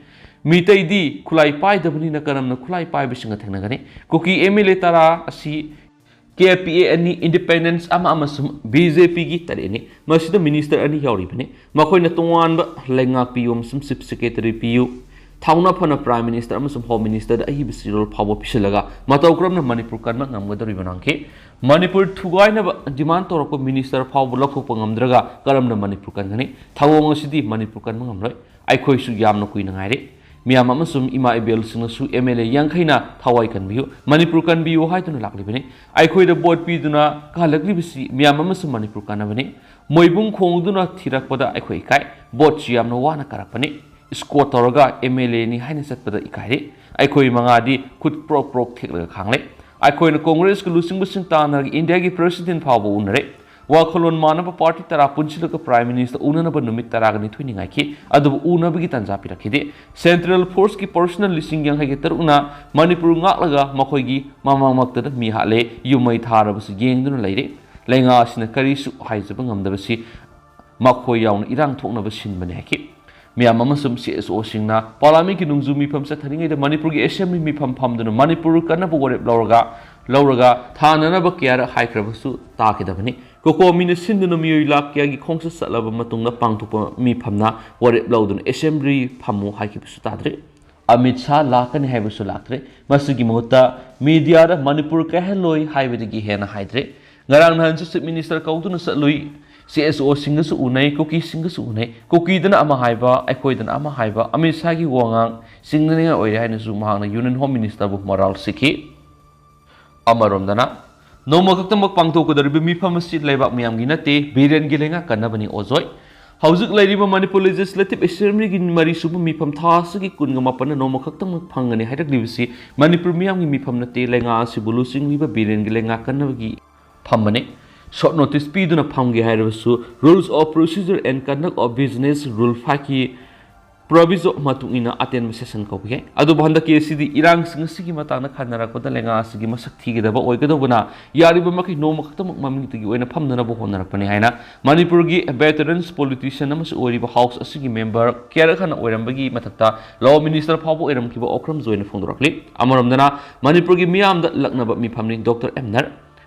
ꯃꯤꯇꯩꯗꯤ ꯈꯨꯠꯂꯥꯏ ꯄꯥꯏꯗꯕꯅꯤꯅ ꯀꯔꯝꯅ ꯈꯨꯠꯂꯥꯏ ꯄꯥꯏꯕꯁꯤꯡꯒ ꯊꯦꯡꯅꯒꯅꯤ? ꯀꯨꯀꯤ ꯑꯦꯝ ꯑꯦꯜ ꯑꯦ ꯇꯔꯥ ꯑꯁꯤ ꯀꯦ ꯄꯤ ꯑꯦ ꯑꯅꯤ, ꯏꯟꯗꯤꯄꯦꯟꯗꯦꯟꯁ ꯑꯃ ꯑꯃꯁꯨꯡ ꯕꯤ ꯖꯦ ꯄꯤꯒꯤ ꯇꯔꯦꯠꯅꯤ꯫ ꯃꯁꯤꯗ ꯃꯤꯅꯤꯁꯇꯔ ꯑꯅꯤ ꯌꯥꯎꯔꯤꯕꯅꯤ꯫ ꯃꯈꯣꯏꯅ ꯇꯣꯉꯥꯟꯕ ꯂꯩꯉꯥꯛ ꯄꯤꯌꯨ ꯑꯃꯁꯨꯡ ꯆꯤꯐ ꯁꯦꯀ꯭ꯔꯦꯇꯔꯤ ꯄꯤꯌꯨ, ꯊꯧꯅꯥ ꯐꯅ ꯄ꯭ꯔꯥꯏꯝ ꯃꯤꯅꯤꯁꯇꯔ ꯑꯃꯁꯨꯡ ꯍꯣꯝ ꯃꯤꯅꯤꯁꯇꯔꯗ ꯑꯏꯕ ꯆꯦꯔꯣꯜ ꯐꯥꯎꯕ ꯄꯤꯁꯤꯜꯂꯒ ꯃꯇꯧ ꯀꯔꯝꯅ ꯃꯅꯤꯄꯨꯔ ꯀꯟꯕ ꯉꯝꯒꯗꯧꯔꯤꯕꯅꯣ ꯍꯪꯈꯤ꯫ ꯃꯅꯤꯄꯨꯔ ꯊꯨꯒꯥꯏꯅꯕ ꯗꯤꯃꯥꯟ ꯇꯧꯔꯛꯄ ꯃꯤꯅꯤꯁꯇꯔ ꯐꯥꯎꯕ ꯂꯧꯊꯣꯛꯄ ꯉꯝꯗ꯭ꯔꯒ ꯀꯔꯝꯅ ꯃꯅꯤꯄꯨꯔ ꯀꯟꯒꯅꯤ? ꯊꯧꯑꯣꯡ ꯑꯁꯤꯗꯤ ꯃꯅꯤꯄꯨꯔ ꯀꯟꯕ ꯉꯝꯂꯣꯏ꯫ ꯑꯩꯈꯣꯏꯁꯨ ꯌꯥꯝꯅ ꯀꯨꯏꯅ ꯉꯥꯏꯔꯦ꯫ ꯃꯤꯌꯥꯝ ꯑꯃꯁꯨꯡ ꯏꯃꯥ ꯏꯕꯦꯜꯁꯤꯡꯅꯁꯨ ꯑꯦꯝ ꯑꯦꯜ ꯑꯦ ꯌꯥꯡꯈꯩꯅ ꯊꯋꯥꯏ ꯀꯟꯕꯤꯌꯨ, ꯃꯅꯤꯄꯨꯔ ꯀꯟꯕꯤꯌꯨ ꯍꯥꯏꯗꯨꯅ ꯂꯥꯛꯂꯤꯕꯅꯤ꯫ ꯑꯩꯈꯣꯏꯗ ꯚꯣꯠ ꯄꯤꯗꯨꯅ ꯀꯥꯍꯜꯂꯛꯂꯤꯕꯁꯤ ꯃꯤꯌꯥꯝ ꯑꯃꯁꯨꯡ ꯃꯅꯤꯄꯨꯔ ꯀꯥꯟꯅꯕꯅꯤ꯫ ꯃꯣꯏꯕꯨꯡ ꯈꯣꯡꯗꯨꯅ ꯊꯤꯔꯛꯄꯗ ꯑꯩꯈꯣꯏ ꯏꯀꯥꯏ꯫ ꯚꯣꯠꯁꯨ ꯌꯥꯝꯅ ꯋꯥꯅ ꯀꯥꯔꯛꯄꯅꯤ꯫ ꯏꯁꯀꯣꯔꯠ ꯇꯧꯔꯒ ꯑꯦꯝ ꯑꯦꯜ ꯑꯦꯅꯤ ꯍꯥꯏꯅ ꯆꯠꯄꯗ ꯏꯀꯥꯏꯔꯦ꯫ ꯑꯩꯈꯣꯏ ꯃꯉꯥꯗꯤ ꯈꯨꯠ ꯄ꯭ꯔꯣꯛ ꯄ꯭ꯔꯣꯛ ꯊꯦꯛꯂꯒ ꯈꯥꯡꯂꯦ꯫ ꯑꯩꯈꯣꯏꯅ ꯀꯣꯡꯒ꯭ꯔꯦꯁꯀ ꯂꯨꯆꯤꯡꯕꯁꯤꯡ ꯇꯥꯟꯅꯔꯒ ꯏꯟꯗꯤꯌꯥꯒꯤ ꯄ꯭ꯔꯦꯁꯤꯗꯦꯟꯠ ꯐꯥꯎꯕ ꯎꯅꯔꯦ꯫ ꯋꯥꯈꯜꯂꯣꯟ ꯃꯥꯟꯅꯕ ꯄꯥꯔꯇꯤ ꯇꯔꯥ ꯄꯨꯟꯁꯤꯜꯂꯒ ꯄ꯭ꯔꯥꯏꯝ ꯃꯤꯅꯤꯁꯇꯔ ꯎꯅꯅꯕ ꯅꯨꯃꯤꯠ ꯇꯔꯥꯒ ꯅꯤꯊꯣꯏꯅꯤ ꯉꯥꯏꯈꯤ, ꯑꯗꯨꯕꯨ ꯎꯅꯕꯒꯤ ꯇꯥꯟꯖꯥ ꯄꯤꯔꯛꯈꯤꯗꯦ꯫ ꯁꯦꯟꯇ꯭ꯔꯦꯜ ꯐꯣꯔꯁꯀꯤ ꯄꯔꯁꯅꯦꯜ ꯂꯤꯁꯤꯡ ꯌꯥꯡꯈꯩꯒ ꯇꯔꯨꯛꯅ ꯃꯅꯤꯄꯨꯔ ꯉꯥꯛꯂꯒ ꯃꯈꯣꯏꯒꯤ ꯃꯃꯥꯡꯃꯛꯇꯗ ꯃꯤ ꯍꯥꯠꯂꯦ, ꯌꯨꯝ ꯃꯩ ꯊꯥꯔꯕꯁꯨ ꯌꯦꯡꯗꯨꯅ ꯂꯩꯔꯦ꯫ ꯂꯩꯉꯥꯛ ꯑꯁꯤꯅ ꯀꯔꯤꯁꯨ ꯍꯥꯏꯖꯕ ꯉꯝꯗꯕꯁꯤ ꯃꯈꯣꯏ ꯌꯥꯎꯅ ꯏꯔꯥꯡ ꯊꯣꯛꯅꯕ ꯁꯤꯟꯕꯅꯤ ꯍꯥꯏꯈꯤ꯫ ꯃꯤꯌꯥꯝ ꯑꯃꯁꯨꯡ ꯁꯤ ꯑꯦꯁ ꯑꯣꯁꯤꯡꯅ ꯄꯥꯔꯂꯥꯃꯦꯟꯠꯀꯤ ꯅꯣꯡꯖꯨ ꯃꯤꯐꯝ ꯆꯠꯊꯔꯤꯉꯩꯗ ꯃꯅꯤꯄꯨꯔꯒꯤ ꯑꯦꯁꯦꯝꯕ꯭ꯂꯤ ꯃꯤꯐꯝ ꯐꯝꯗꯨꯅ ꯃꯅꯤꯄꯨꯔ ꯀꯟꯅꯕ ꯋꯥꯔꯦꯞ ꯂꯧꯔꯒ, ꯂꯧꯔꯒ ꯊꯥꯅꯅꯕ ꯀꯌꯥꯔꯛ ꯍꯥꯏꯈ꯭ꯔꯕꯁꯨ ꯇꯥꯈꯤꯗꯕꯅꯤ꯫ ꯀꯣꯀꯣꯃꯤꯅ ꯁꯤꯟꯗꯨꯅ ꯃꯤꯑꯣꯏ ꯂꯥꯈ ꯀꯌꯥꯒꯤ ꯈꯣꯡꯆꯠ ꯆꯠꯂꯕ ꯃꯇꯨꯡꯗ ꯄꯥꯡꯊꯣꯛꯄ ꯃꯤꯐꯝꯅ ꯋꯥꯔꯦꯞ ꯂꯧꯗꯨꯅ ꯑꯦꯁꯦꯝꯕ꯭ꯂꯤ ꯐꯝꯃꯨ ꯍꯥꯏꯈꯤꯕꯁꯨ ꯇꯥꯗ꯭ꯔꯤ꯫ ꯑꯃꯤꯠ ꯁꯥꯍ ꯂꯥꯛꯀꯅꯤ ꯍꯥꯏꯕꯁꯨ ꯂꯥꯛꯇ꯭ꯔꯦ꯫ ꯃꯁꯤꯒꯤ ꯃꯍꯨꯠꯇ ꯃꯤꯗꯤꯌꯥꯗ ꯃꯅꯤꯄꯨꯔ ꯀꯥꯏꯍꯜꯂꯣꯏ ꯍꯥꯏꯕꯗꯒꯤ ꯍꯦꯟꯅ ꯍꯥꯏꯗ꯭ꯔꯦ꯫ ꯉꯔꯥꯡ ꯅꯍꯥꯟꯁꯨ ꯆꯤꯐ ꯃꯤꯅꯤꯁꯇꯔ ꯀꯧꯗꯨꯅ ꯆꯠꯂꯨꯏ꯫ C S ꯑꯣꯁꯤꯡꯒꯁꯨ ꯎꯅꯩ, ꯀꯨꯀꯤꯁꯤꯡꯒꯁꯨ ꯎꯅꯩ꯫ ꯀꯨꯀꯤꯗꯅ ꯑꯃ ꯍꯥꯏꯕ, ꯑꯩꯈꯣꯏꯗꯅ ꯑꯃ ꯍꯥꯏꯕ꯫ ꯑꯃꯤꯠ ꯁꯥꯍꯒꯤ ꯋꯥꯉꯥꯡ ꯆꯤꯡꯅꯅꯤꯡꯉꯥꯏ ꯑꯣꯏꯔꯦ ꯍꯥꯏꯅꯁꯨ ꯃꯍꯥꯛꯅ ꯌꯨꯅꯤꯌꯟ ꯍꯣꯝ ꯃꯤꯅꯤꯁꯇꯔꯕꯨ ꯃꯣꯔꯥꯜ ꯁꯤꯈꯤ꯫ ꯑꯃꯔꯣꯝꯗꯅ, ꯅꯣꯡꯃ ꯈꯛꯇꯃꯛ ꯄꯥꯡꯊꯣꯛꯀꯗꯧꯔꯤꯕ ꯃꯤꯐꯝ ꯑꯁꯤ ꯂꯩꯕꯥꯛ ꯃꯤꯌꯥꯝꯒꯤ ꯅꯠꯇꯦ, ꯕꯤꯔꯦꯟꯒꯤ ꯂꯩꯉꯥꯛ ꯀꯟꯅꯕꯅꯤ ꯑꯣꯖꯣꯏ꯫ ꯍꯧꯖꯤꯛ ꯂꯩꯔꯤꯕ ꯃꯅꯤꯄꯨꯔ ꯂꯦꯖꯤꯁꯂꯦꯇꯤꯚ ꯑꯦꯁꯦꯝꯕ꯭ꯂꯤꯒꯤ ꯃꯔꯤꯁꯨꯕ ꯃꯤꯐꯝ ꯊꯥ ꯑꯁꯤꯒꯤ ꯀꯨꯟꯒ ꯃꯥꯄꯟꯗ ꯅꯣꯡꯃ ꯈꯛꯇꯃꯛ ꯐꯪꯒꯅꯤ ꯍꯥꯏꯔꯛꯂꯤꯕꯁꯤ ꯃꯅꯤꯄꯨꯔ ꯃꯤꯌꯥꯝꯒꯤ ꯃꯤꯐꯝ ꯅꯠꯇꯦ, ꯂꯩꯉꯥꯛ ꯑꯁꯤꯕꯨ ꯂꯨꯆꯤꯡꯂꯤꯕ ꯕꯤꯔꯦꯟꯒꯤ ꯂꯩꯉꯥꯛ ꯀꯟꯅꯕꯒꯤ ꯐꯝꯕꯅꯤ꯫ ꯁꯣꯔꯠ ꯅꯣꯇꯤꯁ ꯄꯤꯗꯨꯅ ꯐꯝꯒꯦ ꯍꯥꯏꯔꯕꯁꯨ Rules of Procedure and Conduct of Business Rule fiveꯀꯤ ꯄ꯭ꯔꯣꯚꯤꯖꯣ ꯃꯇꯨꯡ ꯏꯟꯅ ꯑꯇꯦꯟꯕ ꯁꯦꯁꯟ ꯀꯧꯕ ꯌꯥꯏ꯫ ꯑꯗꯨꯕꯨ ꯍꯟꯗꯛꯀꯤ ꯑꯁꯤꯗꯤ ꯏꯔꯥꯡꯁꯤꯡ ꯑꯁꯤꯒꯤ ꯃꯇꯥꯡꯗ ꯈꯟꯅꯔꯛꯄꯗ ꯂꯩꯉꯥꯛ ꯑꯁꯤꯒꯤ ꯃꯁꯛ ꯊꯤꯒꯗꯕ ꯑꯣꯏꯒꯗꯧꯕꯅ ꯌꯥꯔꯤꯕ ꯃꯈꯩ ꯅꯣꯡꯃ ꯈꯛꯇꯃꯛ ꯃꯃꯤꯡꯇꯒꯤ ꯑꯣꯏꯅ ꯐꯝꯅꯅꯕ ꯍꯣꯠꯅꯔꯛꯄꯅꯤ ꯍꯥꯏꯅ ꯃꯅꯤꯄꯨꯔꯒꯤ ꯚꯦꯇꯔꯟꯁ ꯄꯣꯂꯤꯇꯤꯁꯤꯌꯟ ꯑꯃꯁꯨ ꯑꯣꯏꯔꯤꯕ ꯍꯥꯎꯁ ꯑꯁꯤꯒꯤ ꯃꯦꯝꯕꯔ ꯀꯌꯥꯔꯛ ꯍꯟꯅ ꯑꯣꯏꯔꯝꯕꯒꯤ ꯃꯊꯛꯇ ꯂꯣ ꯃꯤꯅꯤꯁꯇꯔ ꯐꯥꯎꯕ ꯑꯣꯏꯔꯝꯈꯤꯕ ꯑꯣꯀ꯭ꯔꯝ ꯖꯣꯏꯅ ꯐꯣꯡꯗꯣꯔꯛꯂꯤ꯫ ꯑꯃꯔꯣꯝꯗꯅ ꯃꯅꯤꯄꯨꯔꯒꯤ ꯃꯤꯌꯥꯝꯗ ꯂꯛꯅꯕ ꯃꯤꯐꯝꯅꯤ ꯗꯣꯛꯇꯔ ꯑꯦꯝ ꯅꯔ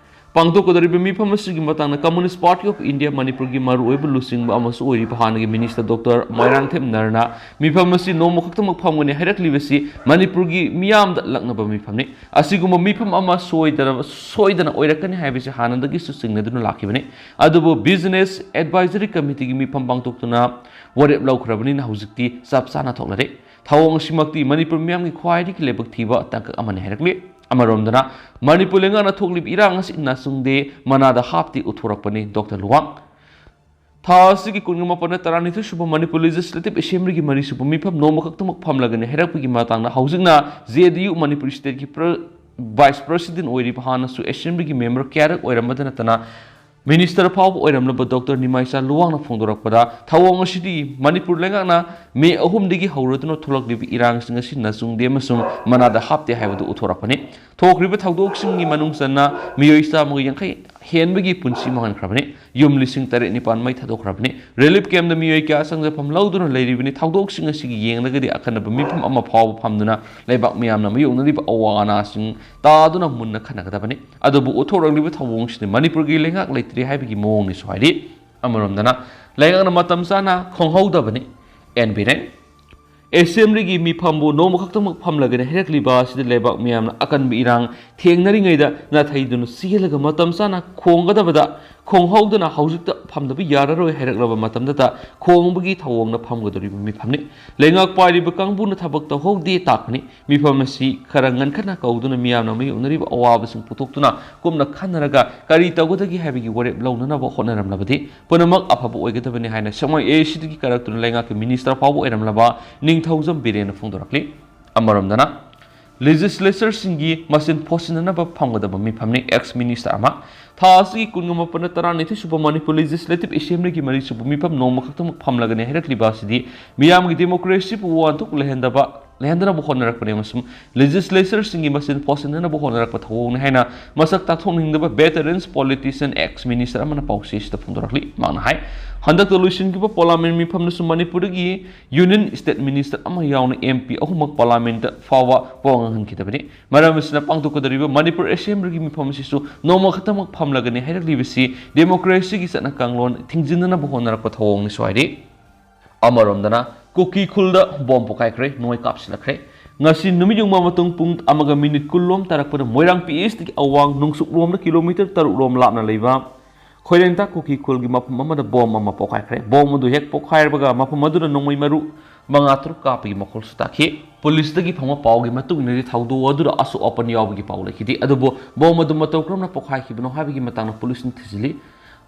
ꯄꯥꯡꯊꯣꯛꯀꯗꯧꯔꯤꯕ ꯃꯤꯐꯝ ꯑꯁꯤꯒꯤ ꯃꯇꯥꯡꯗ Communist Party of India ꯃꯅꯤꯄꯨꯔꯒꯤ ꯃꯔꯨꯑꯣꯏꯕ ꯂꯨꯆꯤꯡꯕ ꯑꯃꯁꯨ ꯑꯣꯏꯔꯤꯕ ꯍꯥꯟꯅꯒꯤ ꯃꯤꯅꯤꯁꯇꯔ ꯗꯣꯛꯇꯔ ꯃꯣꯏꯔꯥꯡꯊꯦꯝ ꯅꯔꯅ ꯃꯤꯐꯝ ꯑꯁꯤ ꯅꯣꯡꯃ ꯈꯛꯇꯃꯛ ꯐꯝꯒꯅꯤ ꯍꯥꯏꯔꯛꯂꯤꯕꯁꯤ ꯃꯅꯤꯄꯨꯔꯒꯤ ꯃꯤꯌꯥꯝꯗ ꯂꯛꯅꯕ ꯃꯤꯐꯝꯅꯤ꯫ ꯑꯁꯤꯒꯨꯝꯕ ꯃꯤꯐꯝ ꯑꯃ ꯁꯣꯏꯗꯅ, ꯁꯣꯏꯗꯅ ꯑꯣꯏꯔꯛꯀꯅꯤ ꯍꯥꯏꯕꯁꯤ ꯍꯥꯟꯅꯗꯒꯤꯁꯨ ꯆꯤꯡꯅꯗꯨꯅ ꯂꯥꯛꯈꯤꯕꯅꯤ꯫ ꯑꯗꯨꯕꯨ Business Advisory Committeeꯒꯤ ꯃꯤꯐꯝ ꯄꯥꯡꯊꯣꯛꯇꯨꯅ ꯋꯥꯔꯦꯞ ꯂꯧꯈ꯭ꯔꯕꯅꯤꯅ ꯍꯧꯖꯤꯛꯇꯤ ꯆꯞ ꯆꯥꯅ ꯊꯣꯛꯂꯔꯦ꯫ ꯊꯧꯑꯣꯡ ꯑꯁꯤꯃꯛꯇꯤ ꯃꯅꯤꯄꯨꯔ ꯃꯤꯌꯥꯝꯒꯤ ꯈ꯭ꯋꯥꯏꯗꯒꯤ ꯂꯥꯏꯕꯛ ꯊꯤꯕ ꯇꯥꯡꯀꯛ ꯑꯃꯅꯤ ꯍꯥꯏꯔꯛꯂꯤ꯫ ꯑꯃꯔꯣꯝꯗꯅ ꯃꯅꯤꯄꯨꯔ ꯂꯩꯉꯥꯛꯅ ꯊꯣꯛꯂꯤꯕ ꯏꯔꯥꯡ ꯑꯁꯤ ꯅꯥꯆꯨꯡꯗꯦ ꯃꯅꯥꯗ ꯍꯥꯞꯇꯦ ꯎꯠꯊꯣꯔꯛꯄꯅꯤ ꯗꯣꯛꯇꯔ ꯂꯨꯋꯥꯡ꯫ ꯊꯥ ꯑꯁꯤꯒꯤ ꯀꯨꯟꯒ ꯃꯥꯄꯟꯗ ꯇꯔꯥꯅꯤꯊꯣꯏ ꯁꯨꯕ ꯃꯅꯤꯄꯨꯔ Legislative Assemblyꯒꯤ ꯃꯔꯤꯁꯨꯕ ꯃꯤꯐꯝ ꯅꯣꯡꯃ ꯈꯛꯇꯃꯛ ꯐꯝꯂꯒꯅꯤ ꯍꯥꯏꯔꯛꯄꯒꯤ ꯃꯇꯥꯡꯗ ꯍꯧꯖꯤꯛꯅ J D U Manipur stateꯀꯤ ꯄ꯭ꯔ-, vice president ꯑꯣꯏꯔꯤꯕ ꯍꯥꯟꯅꯁꯨ Assemblyꯒꯤ member ꯀꯌꯥꯔꯛ ꯑꯣꯏꯔꯝꯕꯗ ꯅꯠꯇꯅ ꯃꯤꯅꯤꯁꯇꯔ ꯐꯥꯎꯕ ꯑꯣꯏꯔꯝꯂꯕ ꯗꯣꯛꯇꯔ ꯅꯤꯃꯥꯏꯆꯥ ꯂꯨꯋꯥꯡꯅ ꯐꯣꯡꯗꯣꯔꯛꯄꯗ ꯊꯧꯑꯣꯡ ꯑꯁꯤꯗꯤ ꯃꯅꯤꯄꯨꯔ ꯂꯩꯉꯥꯛꯅ ꯃꯦ ꯑꯍꯨꯝꯗꯒꯤ ꯍꯧꯔꯗꯨꯅ ꯊꯣꯛꯂꯛꯂꯤꯕ ꯏꯔꯥꯡꯁꯤꯡ ꯑꯁꯤ ꯅꯥꯆꯨꯡꯗꯦ ꯑꯃꯁꯨꯡ ꯃꯅꯥꯗ ꯍꯥꯞꯇꯦ ꯍꯥꯏꯕꯗꯨ ꯎꯠꯊꯣꯔꯛꯄꯅꯤ꯫ ꯊꯣꯛꯈ꯭ꯔꯤꯕ ꯊꯧꯗꯣꯛꯁꯤꯡꯒꯤ ꯃꯅꯨꯡ ꯆꯟꯅ ꯃꯤꯑꯣꯏ ꯆꯥꯝꯃꯒ ꯌꯥꯡꯈꯩ ꯍꯦꯟꯕꯒꯤ ꯄꯨꯟꯁꯤ ꯃꯥꯡꯍꯟꯈ꯭ꯔꯕꯅꯤ꯫ ꯌꯨꯝ ꯂꯤꯁꯤꯡ ꯇꯔꯦꯠ ꯅꯤꯄꯥꯟ ꯃꯩ ꯊꯥꯗꯣꯛꯈ꯭ꯔꯕꯅꯤ꯫ ꯔꯤꯂꯤꯐ ꯀꯦꯝꯞꯇ ꯃꯤꯑꯣꯏ ꯀꯌꯥ ꯆꯪꯖꯐꯝ ꯂꯧꯗꯨꯅ ꯂꯩꯔꯤꯕꯅꯤ꯫ ꯊꯧꯗꯣꯛꯁꯤꯡ ꯑꯁꯤꯒꯤ ꯌꯦꯡꯂꯒꯗꯤ ꯑꯈꯟꯅꯕ ꯃꯤꯐꯝ ꯑꯃ ꯐꯥꯎꯕ ꯐꯝꯗꯨꯅ ꯂꯩꯕꯥꯛ ꯃꯤꯌꯥꯝꯅ ꯃꯥꯌꯣꯛꯅꯔꯤꯕ ꯑꯋꯥ ꯑꯅꯥꯁꯤꯡ ꯇꯥꯗꯨꯅ ꯃꯨꯟꯅ ꯈꯟꯅꯒꯗꯕꯅꯤ꯫ ꯑꯗꯨꯕꯨ ꯎꯠꯊꯣꯔꯛꯂꯤꯕ ꯊꯧꯑꯣꯡꯁꯤꯗꯤ ꯃꯅꯤꯄꯨꯔꯒꯤ ꯂꯩꯉꯥꯛ ꯂꯩꯇ꯭ꯔꯦ ꯍꯥꯏꯕꯒꯤ ꯃꯑꯣꯡꯅꯤꯁꯨ ꯍꯥꯏꯔꯤ꯫ ꯑꯃꯔꯣꯝꯗꯅ ꯂꯩꯉꯥꯛꯅ ꯃꯇꯝ ꯆꯥꯅ ꯈꯣꯡꯍꯧꯗꯕꯅꯤ꯫ ꯑꯦꯟ ꯕꯤꯔꯦꯟ꯫ Assemblyꯒꯤ ꯃꯤꯐꯝꯕꯨ ꯅꯣꯡꯃ ꯈꯛꯇꯃꯛ ꯐꯝꯂꯒꯅꯤ ꯍꯥꯏꯔꯛꯂꯤꯕ ꯑꯁꯤꯗ ꯂꯩꯕꯥꯛ ꯃꯤꯌꯥꯝꯅ ꯑꯀꯟꯕ ꯏꯔꯥꯡ ꯊꯦꯡꯅꯔꯤꯉꯩꯗ ꯅꯥꯊꯩꯗꯨꯅ ꯆꯦꯜꯂꯒ ꯃꯇꯝ ꯆꯥꯅ ꯈꯣꯡꯒꯗꯕꯗ ꯈꯣꯡꯍꯧꯗꯅ ꯍꯧꯖꯤꯛꯇ ꯐꯝꯗꯕ ꯌꯥꯔꯔꯣꯏ ꯍꯥꯏꯔꯛꯂꯕ ꯃꯇꯝꯗꯇ ꯈꯣꯡꯕꯒꯤ ꯊꯧꯑꯣꯡꯅ ꯐꯝꯒꯗꯧꯔꯤꯕ ꯃꯤꯐꯝꯅꯤ꯫ ꯂꯩꯉꯥꯛ ꯄꯥꯏꯔꯤꯕ ꯀꯥꯡꯕꯨꯅ ꯊꯕꯛ ꯇꯧꯍꯧꯗꯦ ꯇꯥꯛꯄꯅꯤ꯫ ꯃꯤꯐꯝ ꯑꯁꯤ ꯈꯔ ꯉꯟꯈꯠꯅ ꯀꯧꯗꯨꯅ ꯃꯤꯌꯥꯝꯅ ꯃꯥꯌꯣꯛꯅꯔꯤꯕ ꯑꯋꯥꯕꯁꯤꯡ ꯄꯨꯊꯣꯛꯇꯨꯅ ꯀꯨꯞꯅ ꯈꯟꯅꯔꯒ ꯀꯔꯤ ꯇꯧꯒꯗꯒꯦ ꯍꯥꯏꯕꯒꯤ ꯋꯥꯔꯦꯞ ꯂꯧꯅꯅꯕ ꯍꯣꯠꯅꯔꯝꯂꯕꯗꯤ ꯄꯨꯝꯅꯃꯛ ꯑꯐꯕ ꯑꯣꯏꯒꯗꯕꯅꯤ ꯍꯥꯏꯅ ꯁꯦꯡꯃꯥꯏ A C Dꯒꯤ ꯀꯥꯔꯛꯇꯨꯅ ꯂꯩꯉꯥꯛꯀꯤ ꯃꯤꯅꯤꯁꯇꯔ ꯐꯥꯎꯕ ꯑꯣꯏꯔꯝꯂꯕ ꯅꯤꯡꯊꯧꯖꯝ ꯕꯤꯔꯦꯟꯅ ꯐꯣꯡꯗꯣꯔꯛꯂꯤ꯫ ꯑꯃꯔꯣꯝꯗꯅ ꯂꯦꯖꯤꯁꯂꯦꯆꯔꯁꯤꯡꯒꯤ ꯃꯁꯤꯟ ꯐꯣꯠꯁꯤꯟꯅꯅꯕ ꯐꯝꯒꯗꯕ ꯃꯤꯐꯝꯅꯤ꯫ ꯑꯦꯛꯁ ꯃꯤꯅꯤꯁꯇꯔ ꯑꯃ꯫ ꯊꯥ ꯑꯁꯤꯒꯤ ꯀꯨꯟꯒ ꯃꯥꯄꯟꯗ ꯇꯔꯥꯅꯤꯊꯣꯏ ꯁꯨꯕ ꯃꯅꯤꯄꯨꯔ ꯂꯦꯖꯤꯁꯂꯦꯇꯤꯚ ꯑꯦꯁꯦꯝꯕ꯭ꯂꯤꯒꯤ ꯃꯔꯤ ꯁꯨꯕ ꯃꯤꯐꯝ ꯅꯣꯡꯃ ꯈꯛꯇꯃꯛ ꯐꯝꯂꯒꯅꯤ ꯍꯥꯏꯔꯛꯂꯤꯕ ꯑꯁꯤꯗꯤ ꯃꯤꯌꯥꯝꯒꯤ ꯗꯦꯃꯣꯀ꯭ꯔꯦꯁꯤꯕꯨ ꯋꯥꯍꯟꯊꯣꯛ ꯂꯩꯍꯟꯗꯕ ꯂꯩꯍꯟꯗꯅꯕ ꯍꯣꯠꯅꯔꯛꯄꯅꯤ ꯑꯃꯁꯨꯡ ꯂꯦꯖꯤꯁꯂꯦꯆꯔꯁꯤꯡꯒꯤ ꯃꯁꯤꯟ ꯐꯣꯠꯁꯤꯟꯅꯅꯕ ꯍꯣꯠꯅꯔꯛꯄ ꯊꯧꯑꯣꯡꯅꯤ ꯍꯥꯏꯅ ꯃꯁꯛ ꯇꯥꯛꯊꯣꯛꯅꯤꯡꯗꯕ ꯚꯦꯇꯔꯟꯁ ꯄꯣꯂꯤꯇꯤꯁꯤꯌꯟ ꯑꯦꯛꯁ ꯃꯤꯅꯤꯁꯇꯔ ꯑꯃꯅ ꯄꯥꯎꯆꯦꯁꯤꯗ ꯐꯣꯡꯗꯣꯔꯛꯂꯤ꯫ ꯃꯍꯥꯛꯅ ꯍꯥꯏ, ꯍꯟꯗꯛꯇ ꯂꯣꯏꯁꯤꯟꯈꯤꯕ ꯄꯥꯔꯂꯥꯃꯦꯟ ꯃꯤꯐꯝꯗꯁꯨ ꯃꯅꯤꯄꯨꯔꯗꯒꯤ ꯌꯨꯅꯤꯌꯟ ꯁ꯭ꯇꯦꯠ ꯃꯤꯅꯤꯁꯇꯔ ꯑꯃ ꯌꯥꯎꯅ ꯑꯦꯝ ꯄꯤ ꯑꯍꯨꯝꯃꯛ ꯄꯥꯔꯂꯥꯃꯦꯟꯗ ꯐꯥꯎꯕ ꯋꯥ ꯉꯥꯡꯍꯟꯈꯤꯗꯕꯅꯤ꯫ ꯃꯔꯝ ꯑꯁꯤꯅ ꯄꯥꯡꯊꯣꯛꯀꯗꯧꯔꯤꯕ ꯃꯅꯤꯄꯨꯔ ꯑꯦꯁꯦꯝꯕ꯭ꯂꯤꯒꯤ ꯃꯤꯐꯝ ꯑꯁꯤꯁꯨ ꯅꯣꯡꯃ ꯈꯛꯇꯃꯛ ꯐꯝꯂꯒꯅꯤ ꯍꯥꯏꯔꯛꯂꯤꯕꯁꯤ ꯗꯦꯃꯣꯀ꯭ꯔꯦꯁꯤꯒꯤ ꯆꯠꯅ ꯀꯥꯡꯂꯣꯟ ꯊꯤꯡꯖꯤꯟꯅꯅꯕ ꯍꯣꯠꯅꯔꯛꯄ ꯊꯧꯑꯣꯡꯅꯤꯁꯨ ꯍꯥꯏꯔꯤ꯫ ꯑꯃꯔꯣꯝꯗꯅ ꯀꯨꯀꯤ ꯈꯨꯜꯗ ꯕꯣꯝ ꯄꯣꯈꯥꯏꯈ꯭ꯔꯦ, ꯅꯣꯡꯃꯩ ꯀꯥꯞꯁꯤꯜꯂꯛꯈ꯭ꯔꯦ꯫ ꯉꯁꯤ ꯅꯨꯃꯤꯠ ꯌꯨꯡꯕ ꯃꯇꯨꯡ ꯄꯨꯡ ꯑꯃꯒ ꯃꯤꯅꯤꯠ ꯀꯨꯟ ꯂꯣꯝ ꯇꯥꯔꯛꯄꯗ ꯃꯣꯏꯔꯥꯡ ꯄꯤ ꯑꯦꯁꯇꯒꯤ ꯑꯋꯥꯡ ꯅꯣꯡꯆꯨꯞ ꯂꯣꯝꯗ ꯀꯤꯂꯣꯃꯤꯇꯔ ꯇꯔꯨꯛ ꯂꯣꯝ ꯂꯥꯞꯅ ꯂꯩꯕ ꯈꯣꯏꯔꯦꯡꯊꯥ ꯀꯨꯀꯤ ꯈꯨꯜꯒꯤ ꯃꯐꯝ ꯑꯃꯗ ꯕꯣꯝ ꯑꯃ ꯄꯣꯈꯥꯏꯈ꯭ꯔꯦ꯫ ꯕꯣꯝ ꯑꯗꯨ ꯍꯦꯛ ꯄꯣꯈꯥꯏꯔꯕꯒ ꯃꯐꯝ ꯑꯗꯨꯗ ꯅꯣꯡꯃꯩ ꯃꯔꯨ ꯃꯉꯥ ꯇꯔꯨꯛ ꯀꯥꯞꯄꯒꯤ ꯃꯈꯣꯜꯁꯨ ꯇꯥꯈꯤ꯫ ꯄꯨꯂꯤꯁꯇꯒꯤ ꯐꯪꯕ ꯄꯥꯎꯒꯤ ꯃꯇꯨꯡ ꯏꯟꯅꯗꯤ ꯊꯧꯗꯣꯛ ꯑꯗꯨꯗ ꯑꯁꯣꯛ ꯑꯄꯟ ꯌꯥꯎꯕꯒꯤ ꯄꯥꯎ ꯂꯩꯈꯤꯗꯦ꯫ ꯑꯗꯨꯕꯨ ꯕꯣꯝ ꯑꯗꯨ ꯃꯇꯧ ꯀꯔꯝꯅ ꯄꯣꯈꯥꯏꯈꯤꯕꯅꯣ ꯍꯥꯏꯕꯒꯤ ꯃꯇꯥꯡꯗ ꯄꯨꯂꯤꯁꯅ ꯊꯤꯖꯤꯜꯂꯤ꯫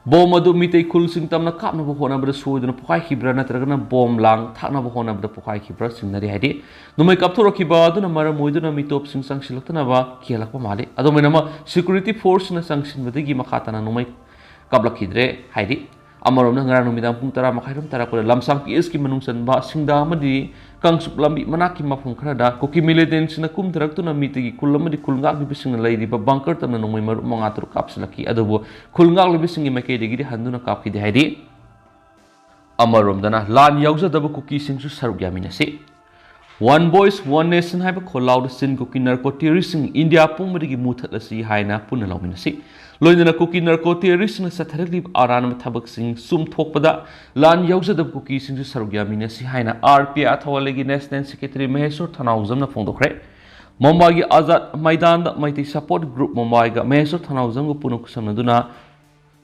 ꯕꯣꯝ ꯑꯗꯨ ꯃꯤꯇꯩ ꯈꯨꯜꯁꯤꯡ ꯇꯝꯅ ꯀꯥꯞꯅꯕ ꯍꯣꯠꯅꯕꯗ ꯁꯣꯏꯗꯨꯅ ꯄꯣꯈꯥꯏꯈꯤꯕ꯭ꯔꯥ ꯅꯠꯇ꯭ꯔꯒꯅ ꯕꯣꯝ ꯂꯥꯡ ꯊꯥꯛꯅꯕ ꯍꯣꯠꯅꯕꯗ ꯄꯣꯈꯥꯏꯈꯤꯕ꯭ꯔꯥ ꯆꯤꯡꯅꯔꯤ ꯍꯥꯏꯗꯤ ꯅꯣꯡꯃꯩ ꯀꯥꯞꯊꯣꯔꯛꯈꯤꯕ ꯑꯗꯨꯅ ꯃꯔꯝ ꯑꯣꯏꯗꯨꯅ ꯃꯤꯇꯣꯞꯁꯤꯡ ꯆꯪꯁꯤꯜꯂꯛꯇꯅꯕ ꯀꯤꯍꯜꯂꯛꯄ ꯃꯥꯜꯂꯤ꯫ ꯑꯗꯨꯃꯥꯏꯅꯃꯛ ꯁꯦꯀ꯭ꯌꯨꯔꯤꯇꯤ ꯐꯣꯔꯁꯅ ꯆꯪꯁꯤꯟꯕꯗꯒꯤ ꯃꯈꯥ ꯇꯥꯅ ꯅꯣꯡꯃꯩ ꯀꯥꯞꯂꯛꯈꯤꯗ꯭ꯔꯦ ꯍꯥꯏꯔꯤ꯫ ꯑꯃꯔꯣꯝꯗ ꯉꯔꯥꯡ ꯅꯨꯃꯤꯗꯥꯡ ꯄꯨꯡ ꯇꯔꯥ ꯃꯈꯥꯏ ꯔꯣꯝ ꯇꯥꯔꯛꯄꯗ ꯂꯝꯁꯥꯡ ꯄꯤ ꯑꯦꯁꯀꯤ ꯃꯅꯨꯡ ꯆꯟꯕ ꯁꯤꯡꯗꯥ ꯑꯃꯗꯤ ꯀꯥꯡꯆꯨꯞ ꯂꯝꯕꯤ ꯃꯅꯥꯛꯀꯤ ꯃꯐꯝ ꯈꯔꯗ ꯀꯨꯀꯤ ꯃꯤꯂꯤꯇꯦꯟꯁꯤꯡꯅ ꯀꯨꯝꯊꯔꯛꯇꯨꯅ ꯃꯤꯇꯩꯒꯤ ꯈꯨꯜ ꯑꯃꯗꯤ ꯈꯨꯜ ꯉꯥꯛꯂꯤꯕꯁꯤꯡꯅ ꯂꯩꯔꯤꯕ ꯕꯪꯀꯔ ꯇꯝꯅ ꯅꯣꯡꯃꯩ ꯃꯔꯨ ꯃꯉꯥ ꯇꯔꯨꯛ ꯀꯥꯞꯁꯤꯜꯂꯛꯈꯤ꯫ ꯑꯗꯨꯕꯨ ꯈꯨꯜ ꯉꯥꯛꯂꯤꯕꯁꯤꯡꯒꯤ ꯃꯥꯏꯀꯩꯗꯒꯤꯗꯤ ꯍꯟꯗꯨꯅ ꯀꯥꯞꯈꯤꯗꯦ ꯍꯥꯏꯔꯤ꯫ ꯑꯃꯔꯣꯝꯗꯅ ꯂꯥꯟ ꯌꯥꯎꯖꯗꯕ ꯀꯨꯀꯤꯁꯤꯡꯁꯨ ꯁꯔꯨꯛ ꯌꯥꯃꯤꯟꯅꯁꯤ꯫ One Voice, One Nation ꯍꯥꯏꯕ ꯈꯣꯜꯂꯥꯎꯗ ꯆꯤꯟ ꯀꯨꯀꯤ ꯅꯥꯔꯀꯣ ꯇꯦꯔꯣꯔꯤꯁꯁꯤꯡ ꯏꯟꯗꯤꯌꯥ ꯄꯨꯝꯕꯗꯒꯤ ꯃꯨꯊꯠꯂꯁꯤ ꯍꯥꯏꯅ ꯄꯨꯟꯅ ꯂꯥꯎꯃꯤꯟꯅꯁꯤ꯫ ꯂꯣꯏꯅꯅ ꯀꯨꯀꯤ ꯅꯥꯔꯀꯣ ꯇꯦꯔꯣꯔꯤꯁꯁꯤꯡꯅ ꯆꯠꯊꯔꯛꯂꯤꯕ ꯑꯔꯥꯟꯕ ꯊꯕꯛꯁꯤꯡ ꯆꯨꯝꯊꯣꯛꯄꯗ ꯂꯥꯟ ꯌꯥꯎꯖꯗꯕ ꯀꯨꯀꯤꯁꯤꯡꯁꯨ ꯁꯔꯨꯛ ꯌꯥꯃꯤꯟꯅꯁꯤ ꯍꯥꯏꯅ ꯑꯥꯔ ꯄꯤ ꯑꯥꯏ ꯊꯧꯒꯜꯂꯩꯒꯤ ꯅꯦꯁꯅꯦꯜ ꯁꯦꯀ꯭ꯔꯦꯇꯔꯤ ꯃꯍꯦꯁꯣꯔ ꯊꯅꯥꯎꯖꯝꯅ ꯐꯣꯡꯗꯣꯛꯈ꯭ꯔꯦ꯫ ꯃꯨꯝꯕꯥꯏꯒꯤ ꯑꯖꯥꯗ ꯃꯩꯗꯥꯟꯗ ꯃꯩꯇꯩ ꯁꯄꯣꯔꯠ ꯒ꯭ꯔꯨꯞ ꯃꯨꯝꯕꯥꯏꯒ ꯃꯍꯦꯁꯣꯔ ꯊꯅꯥꯎꯖꯝꯒ ꯄꯨꯟꯅ ꯈꯨꯠꯁꯝꯅꯗꯨꯅ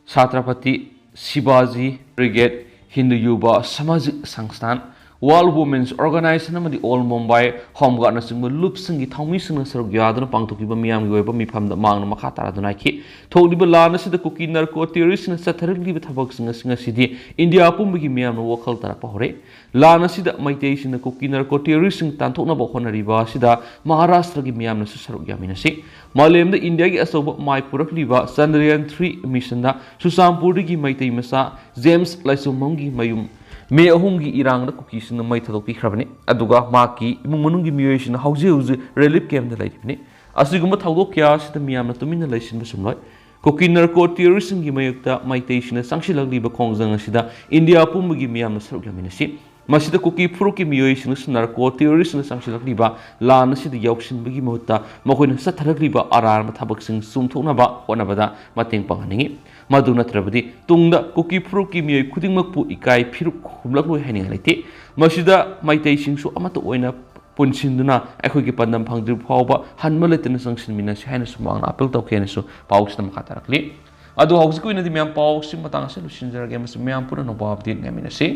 ꯁꯥꯇ꯭ꯔꯄꯇꯤ ꯁꯤꯕꯥꯖꯤ ꯕ꯭ꯔꯤꯒꯦꯗ ꯍꯤꯟꯗꯨ ꯌꯨꯕ ꯁꯃꯥꯖꯤꯛ ꯁꯪꯁꯊꯥꯟ World Women's Organization ꯑꯃꯗꯤ All Mumbai Home Guardꯅꯆꯤꯡꯕ ꯂꯨꯞꯁꯤꯡꯒꯤ ꯊꯧꯃꯤꯁꯤꯡꯅ ꯁꯔꯨꯛ ꯌꯥꯗꯨꯅ ꯄꯥꯡꯊꯣꯛꯈꯤꯕ ꯃꯤꯌꯥꯝꯒꯤ ꯑꯣꯏꯕ ꯃꯤꯐꯝꯗ ꯃꯥꯡꯅ ꯃꯈꯥ ꯇꯥꯔꯗꯨꯅ ꯍꯥꯏꯈꯤ꯫ ꯊꯣꯛꯂꯤꯕ ꯂꯥꯟ ꯑꯁꯤꯗ ꯀꯨꯀꯤ ꯅꯥꯔꯀꯣ ꯇꯦꯔꯣꯔꯤꯁꯁꯤꯡꯅ ꯆꯠꯊꯔꯛꯂꯤꯕ ꯊꯕꯛꯁꯤꯡ ꯑꯁꯤꯡ ꯑꯁꯤꯗꯤ ꯏꯟꯗꯤꯌꯥ ꯄꯨꯝꯕꯒꯤ ꯃꯤꯌꯥꯝꯅ ꯋꯥꯈꯜ ꯇꯥꯔꯛꯄ ꯍꯧꯔꯦ꯫ ꯂꯥꯟ ꯑꯁꯤꯗ ꯃꯩꯇꯩꯁꯤꯡꯅ ꯀꯨꯀꯤ ꯅꯥꯔꯀꯣ ꯇꯦꯔꯣꯔꯤꯁꯁꯤꯡ ꯇꯥꯟꯊꯣꯛꯅꯕ ꯍꯣꯠꯅꯔꯤꯕ ꯑꯁꯤꯗ ꯃꯍꯥꯔꯥꯁꯇ꯭ꯔꯒꯤ ꯃꯤꯌꯥꯝꯅꯁꯨ ꯁꯔꯨꯛ ꯌꯥꯃꯤꯟꯅꯁꯤ꯫ ꯃꯥꯂꯦꯝꯗ ꯏꯟꯗꯤꯌꯥꯒꯤ ꯑꯆꯧꯕ ꯃꯥꯏ ꯄꯨꯔꯛꯂꯤꯕ ꯆꯟꯗ꯭ꯔꯌꯥꯟ three missionꯗ ꯆꯨꯔꯆꯥꯟꯄꯨꯔꯗꯒꯤ ꯃꯩꯇꯩ ꯃꯆꯥ ꯖꯦꯝꯁ ꯂꯥꯏꯁ꯭ꯔꯝꯕꯝꯒꯤ ꯃꯌꯨꯝ ꯃꯦ ꯑꯍꯨꯝꯒꯤ ꯏꯔꯥꯡꯗ ꯀꯨꯀꯤꯁꯤꯡꯅ ꯃꯩ ꯊꯥꯗꯣꯛꯄꯤꯈ꯭ꯔꯕꯅꯤ꯫ ꯑꯗꯨꯒ ꯃꯍꯥꯛꯀꯤ ꯏꯃꯨꯡ ꯃꯅꯨꯡꯒꯤ ꯃꯤꯑꯣꯏꯁꯤꯡꯅ ꯍꯧꯖꯤꯛ ꯍꯧꯖꯤꯛ relief campꯇ ꯂꯩꯔꯤꯕꯅꯤ꯫ ꯑꯁꯤꯒꯨꯝꯕ ꯊꯧꯗꯣꯛ ꯀꯌꯥ ꯑꯁꯤꯗ ꯃꯤꯌꯥꯝꯅ ꯇꯨꯃꯤꯟꯅ ꯂꯩꯁꯤꯟꯕ ꯁꯨꯝꯂꯣꯏ꯫ ꯀꯨꯀꯤ ꯅꯥꯔꯀꯣ ꯇꯦꯔꯣꯔꯤꯁꯁꯤꯡꯒꯤ ꯃꯥꯌꯣꯛꯇ ꯃꯩꯇꯩꯁꯤꯡꯅ ꯆꯪꯁꯤꯜꯂꯛꯂꯤꯕ ꯈꯣꯡꯖꯪ ꯑꯁꯤꯗ ꯏꯟꯗꯤꯌꯥ ꯄꯨꯝꯕꯒꯤ ꯃꯤꯌꯥꯝꯅ ꯁꯔꯨꯛ ꯌꯥꯃꯤꯟꯅꯁꯤ꯫ ꯃꯁꯤꯗ ꯀꯨꯀꯤ ꯐꯨꯔꯨꯞꯀꯤ ꯃꯤꯑꯣꯏꯁꯤꯡꯅꯁꯨ ꯅꯥꯔꯀꯣ ꯇꯦꯔꯣꯔꯤꯁꯁꯤꯡꯅ ꯆꯪꯁꯤꯜꯂꯛꯂꯤꯕ ꯂꯥꯟ ꯑꯁꯤꯗ ꯌꯥꯎꯁꯤꯟꯕꯒꯤ ꯃꯍꯨꯠꯇ ꯃꯈꯣꯏꯅ ꯆꯠꯊꯔꯛꯂꯤꯕ ꯑꯔꯥꯟꯕ ꯊꯕꯛꯁꯤꯡ ꯆꯨꯝꯊꯣꯛꯅꯕ ꯍꯣꯠꯅꯕꯗ ꯃꯇꯦꯡ ꯄꯥꯡꯍꯟꯅꯤꯡꯏ꯫ ꯃꯗꯨ ꯅꯠꯇ꯭ꯔꯕꯗꯤ ꯇꯨꯡꯗ ꯀꯨꯀꯤ ꯐꯨꯔꯨꯞꯀꯤ ꯃꯤꯑꯣꯏ ꯈꯨꯗꯤꯡꯃꯛꯄꯨ ꯏꯀꯥꯏ ꯐꯤꯔꯨꯛ ꯈꯨꯝꯂꯛꯂꯣꯏ ꯍꯥꯏꯅꯤꯡꯉꯥꯏ ꯂꯩꯇꯦ꯫ ꯃꯁꯤꯗ ꯃꯩꯇꯩꯁꯤꯡꯁꯨ ꯑꯃꯠꯇ ꯑꯣꯏꯅ ꯄꯨꯟꯁꯤꯟꯗꯨꯅ ꯑꯩꯈꯣꯏꯒꯤ ꯄꯥꯟꯗꯝ ꯐꯪꯗ꯭ꯔꯤꯕ ꯐꯥꯎꯕ ꯍꯟꯕ ꯂꯩꯇꯅ ꯆꯪꯁꯤꯟꯃꯤꯟꯅꯁꯤ ꯍꯥꯏꯅꯁꯨ ꯃꯍꯥꯛꯅ ꯑꯄꯤꯜ ꯇꯧꯈꯤ ꯍꯥꯏꯅꯁꯨ ꯄꯥꯎꯁꯤꯗ ꯃꯈꯥ ꯇꯥꯔꯛꯂꯤ꯫ ꯑꯗꯣ ꯍꯧꯖꯤꯛꯀꯤ ꯑꯣꯏꯅꯗꯤ ꯃꯌꯥꯝ ꯄꯥꯎꯁꯤ ꯃꯇꯥꯡ ꯑꯁꯤꯗ ꯂꯣꯏꯁꯤꯟꯖꯔꯒꯦ꯫ ꯃꯁꯤ ꯃꯌꯥꯝ ꯄꯨꯟꯅ ꯅꯣꯡꯄꯥꯕꯗꯤ ꯉꯥꯏꯃꯤꯟꯅꯁꯤ꯫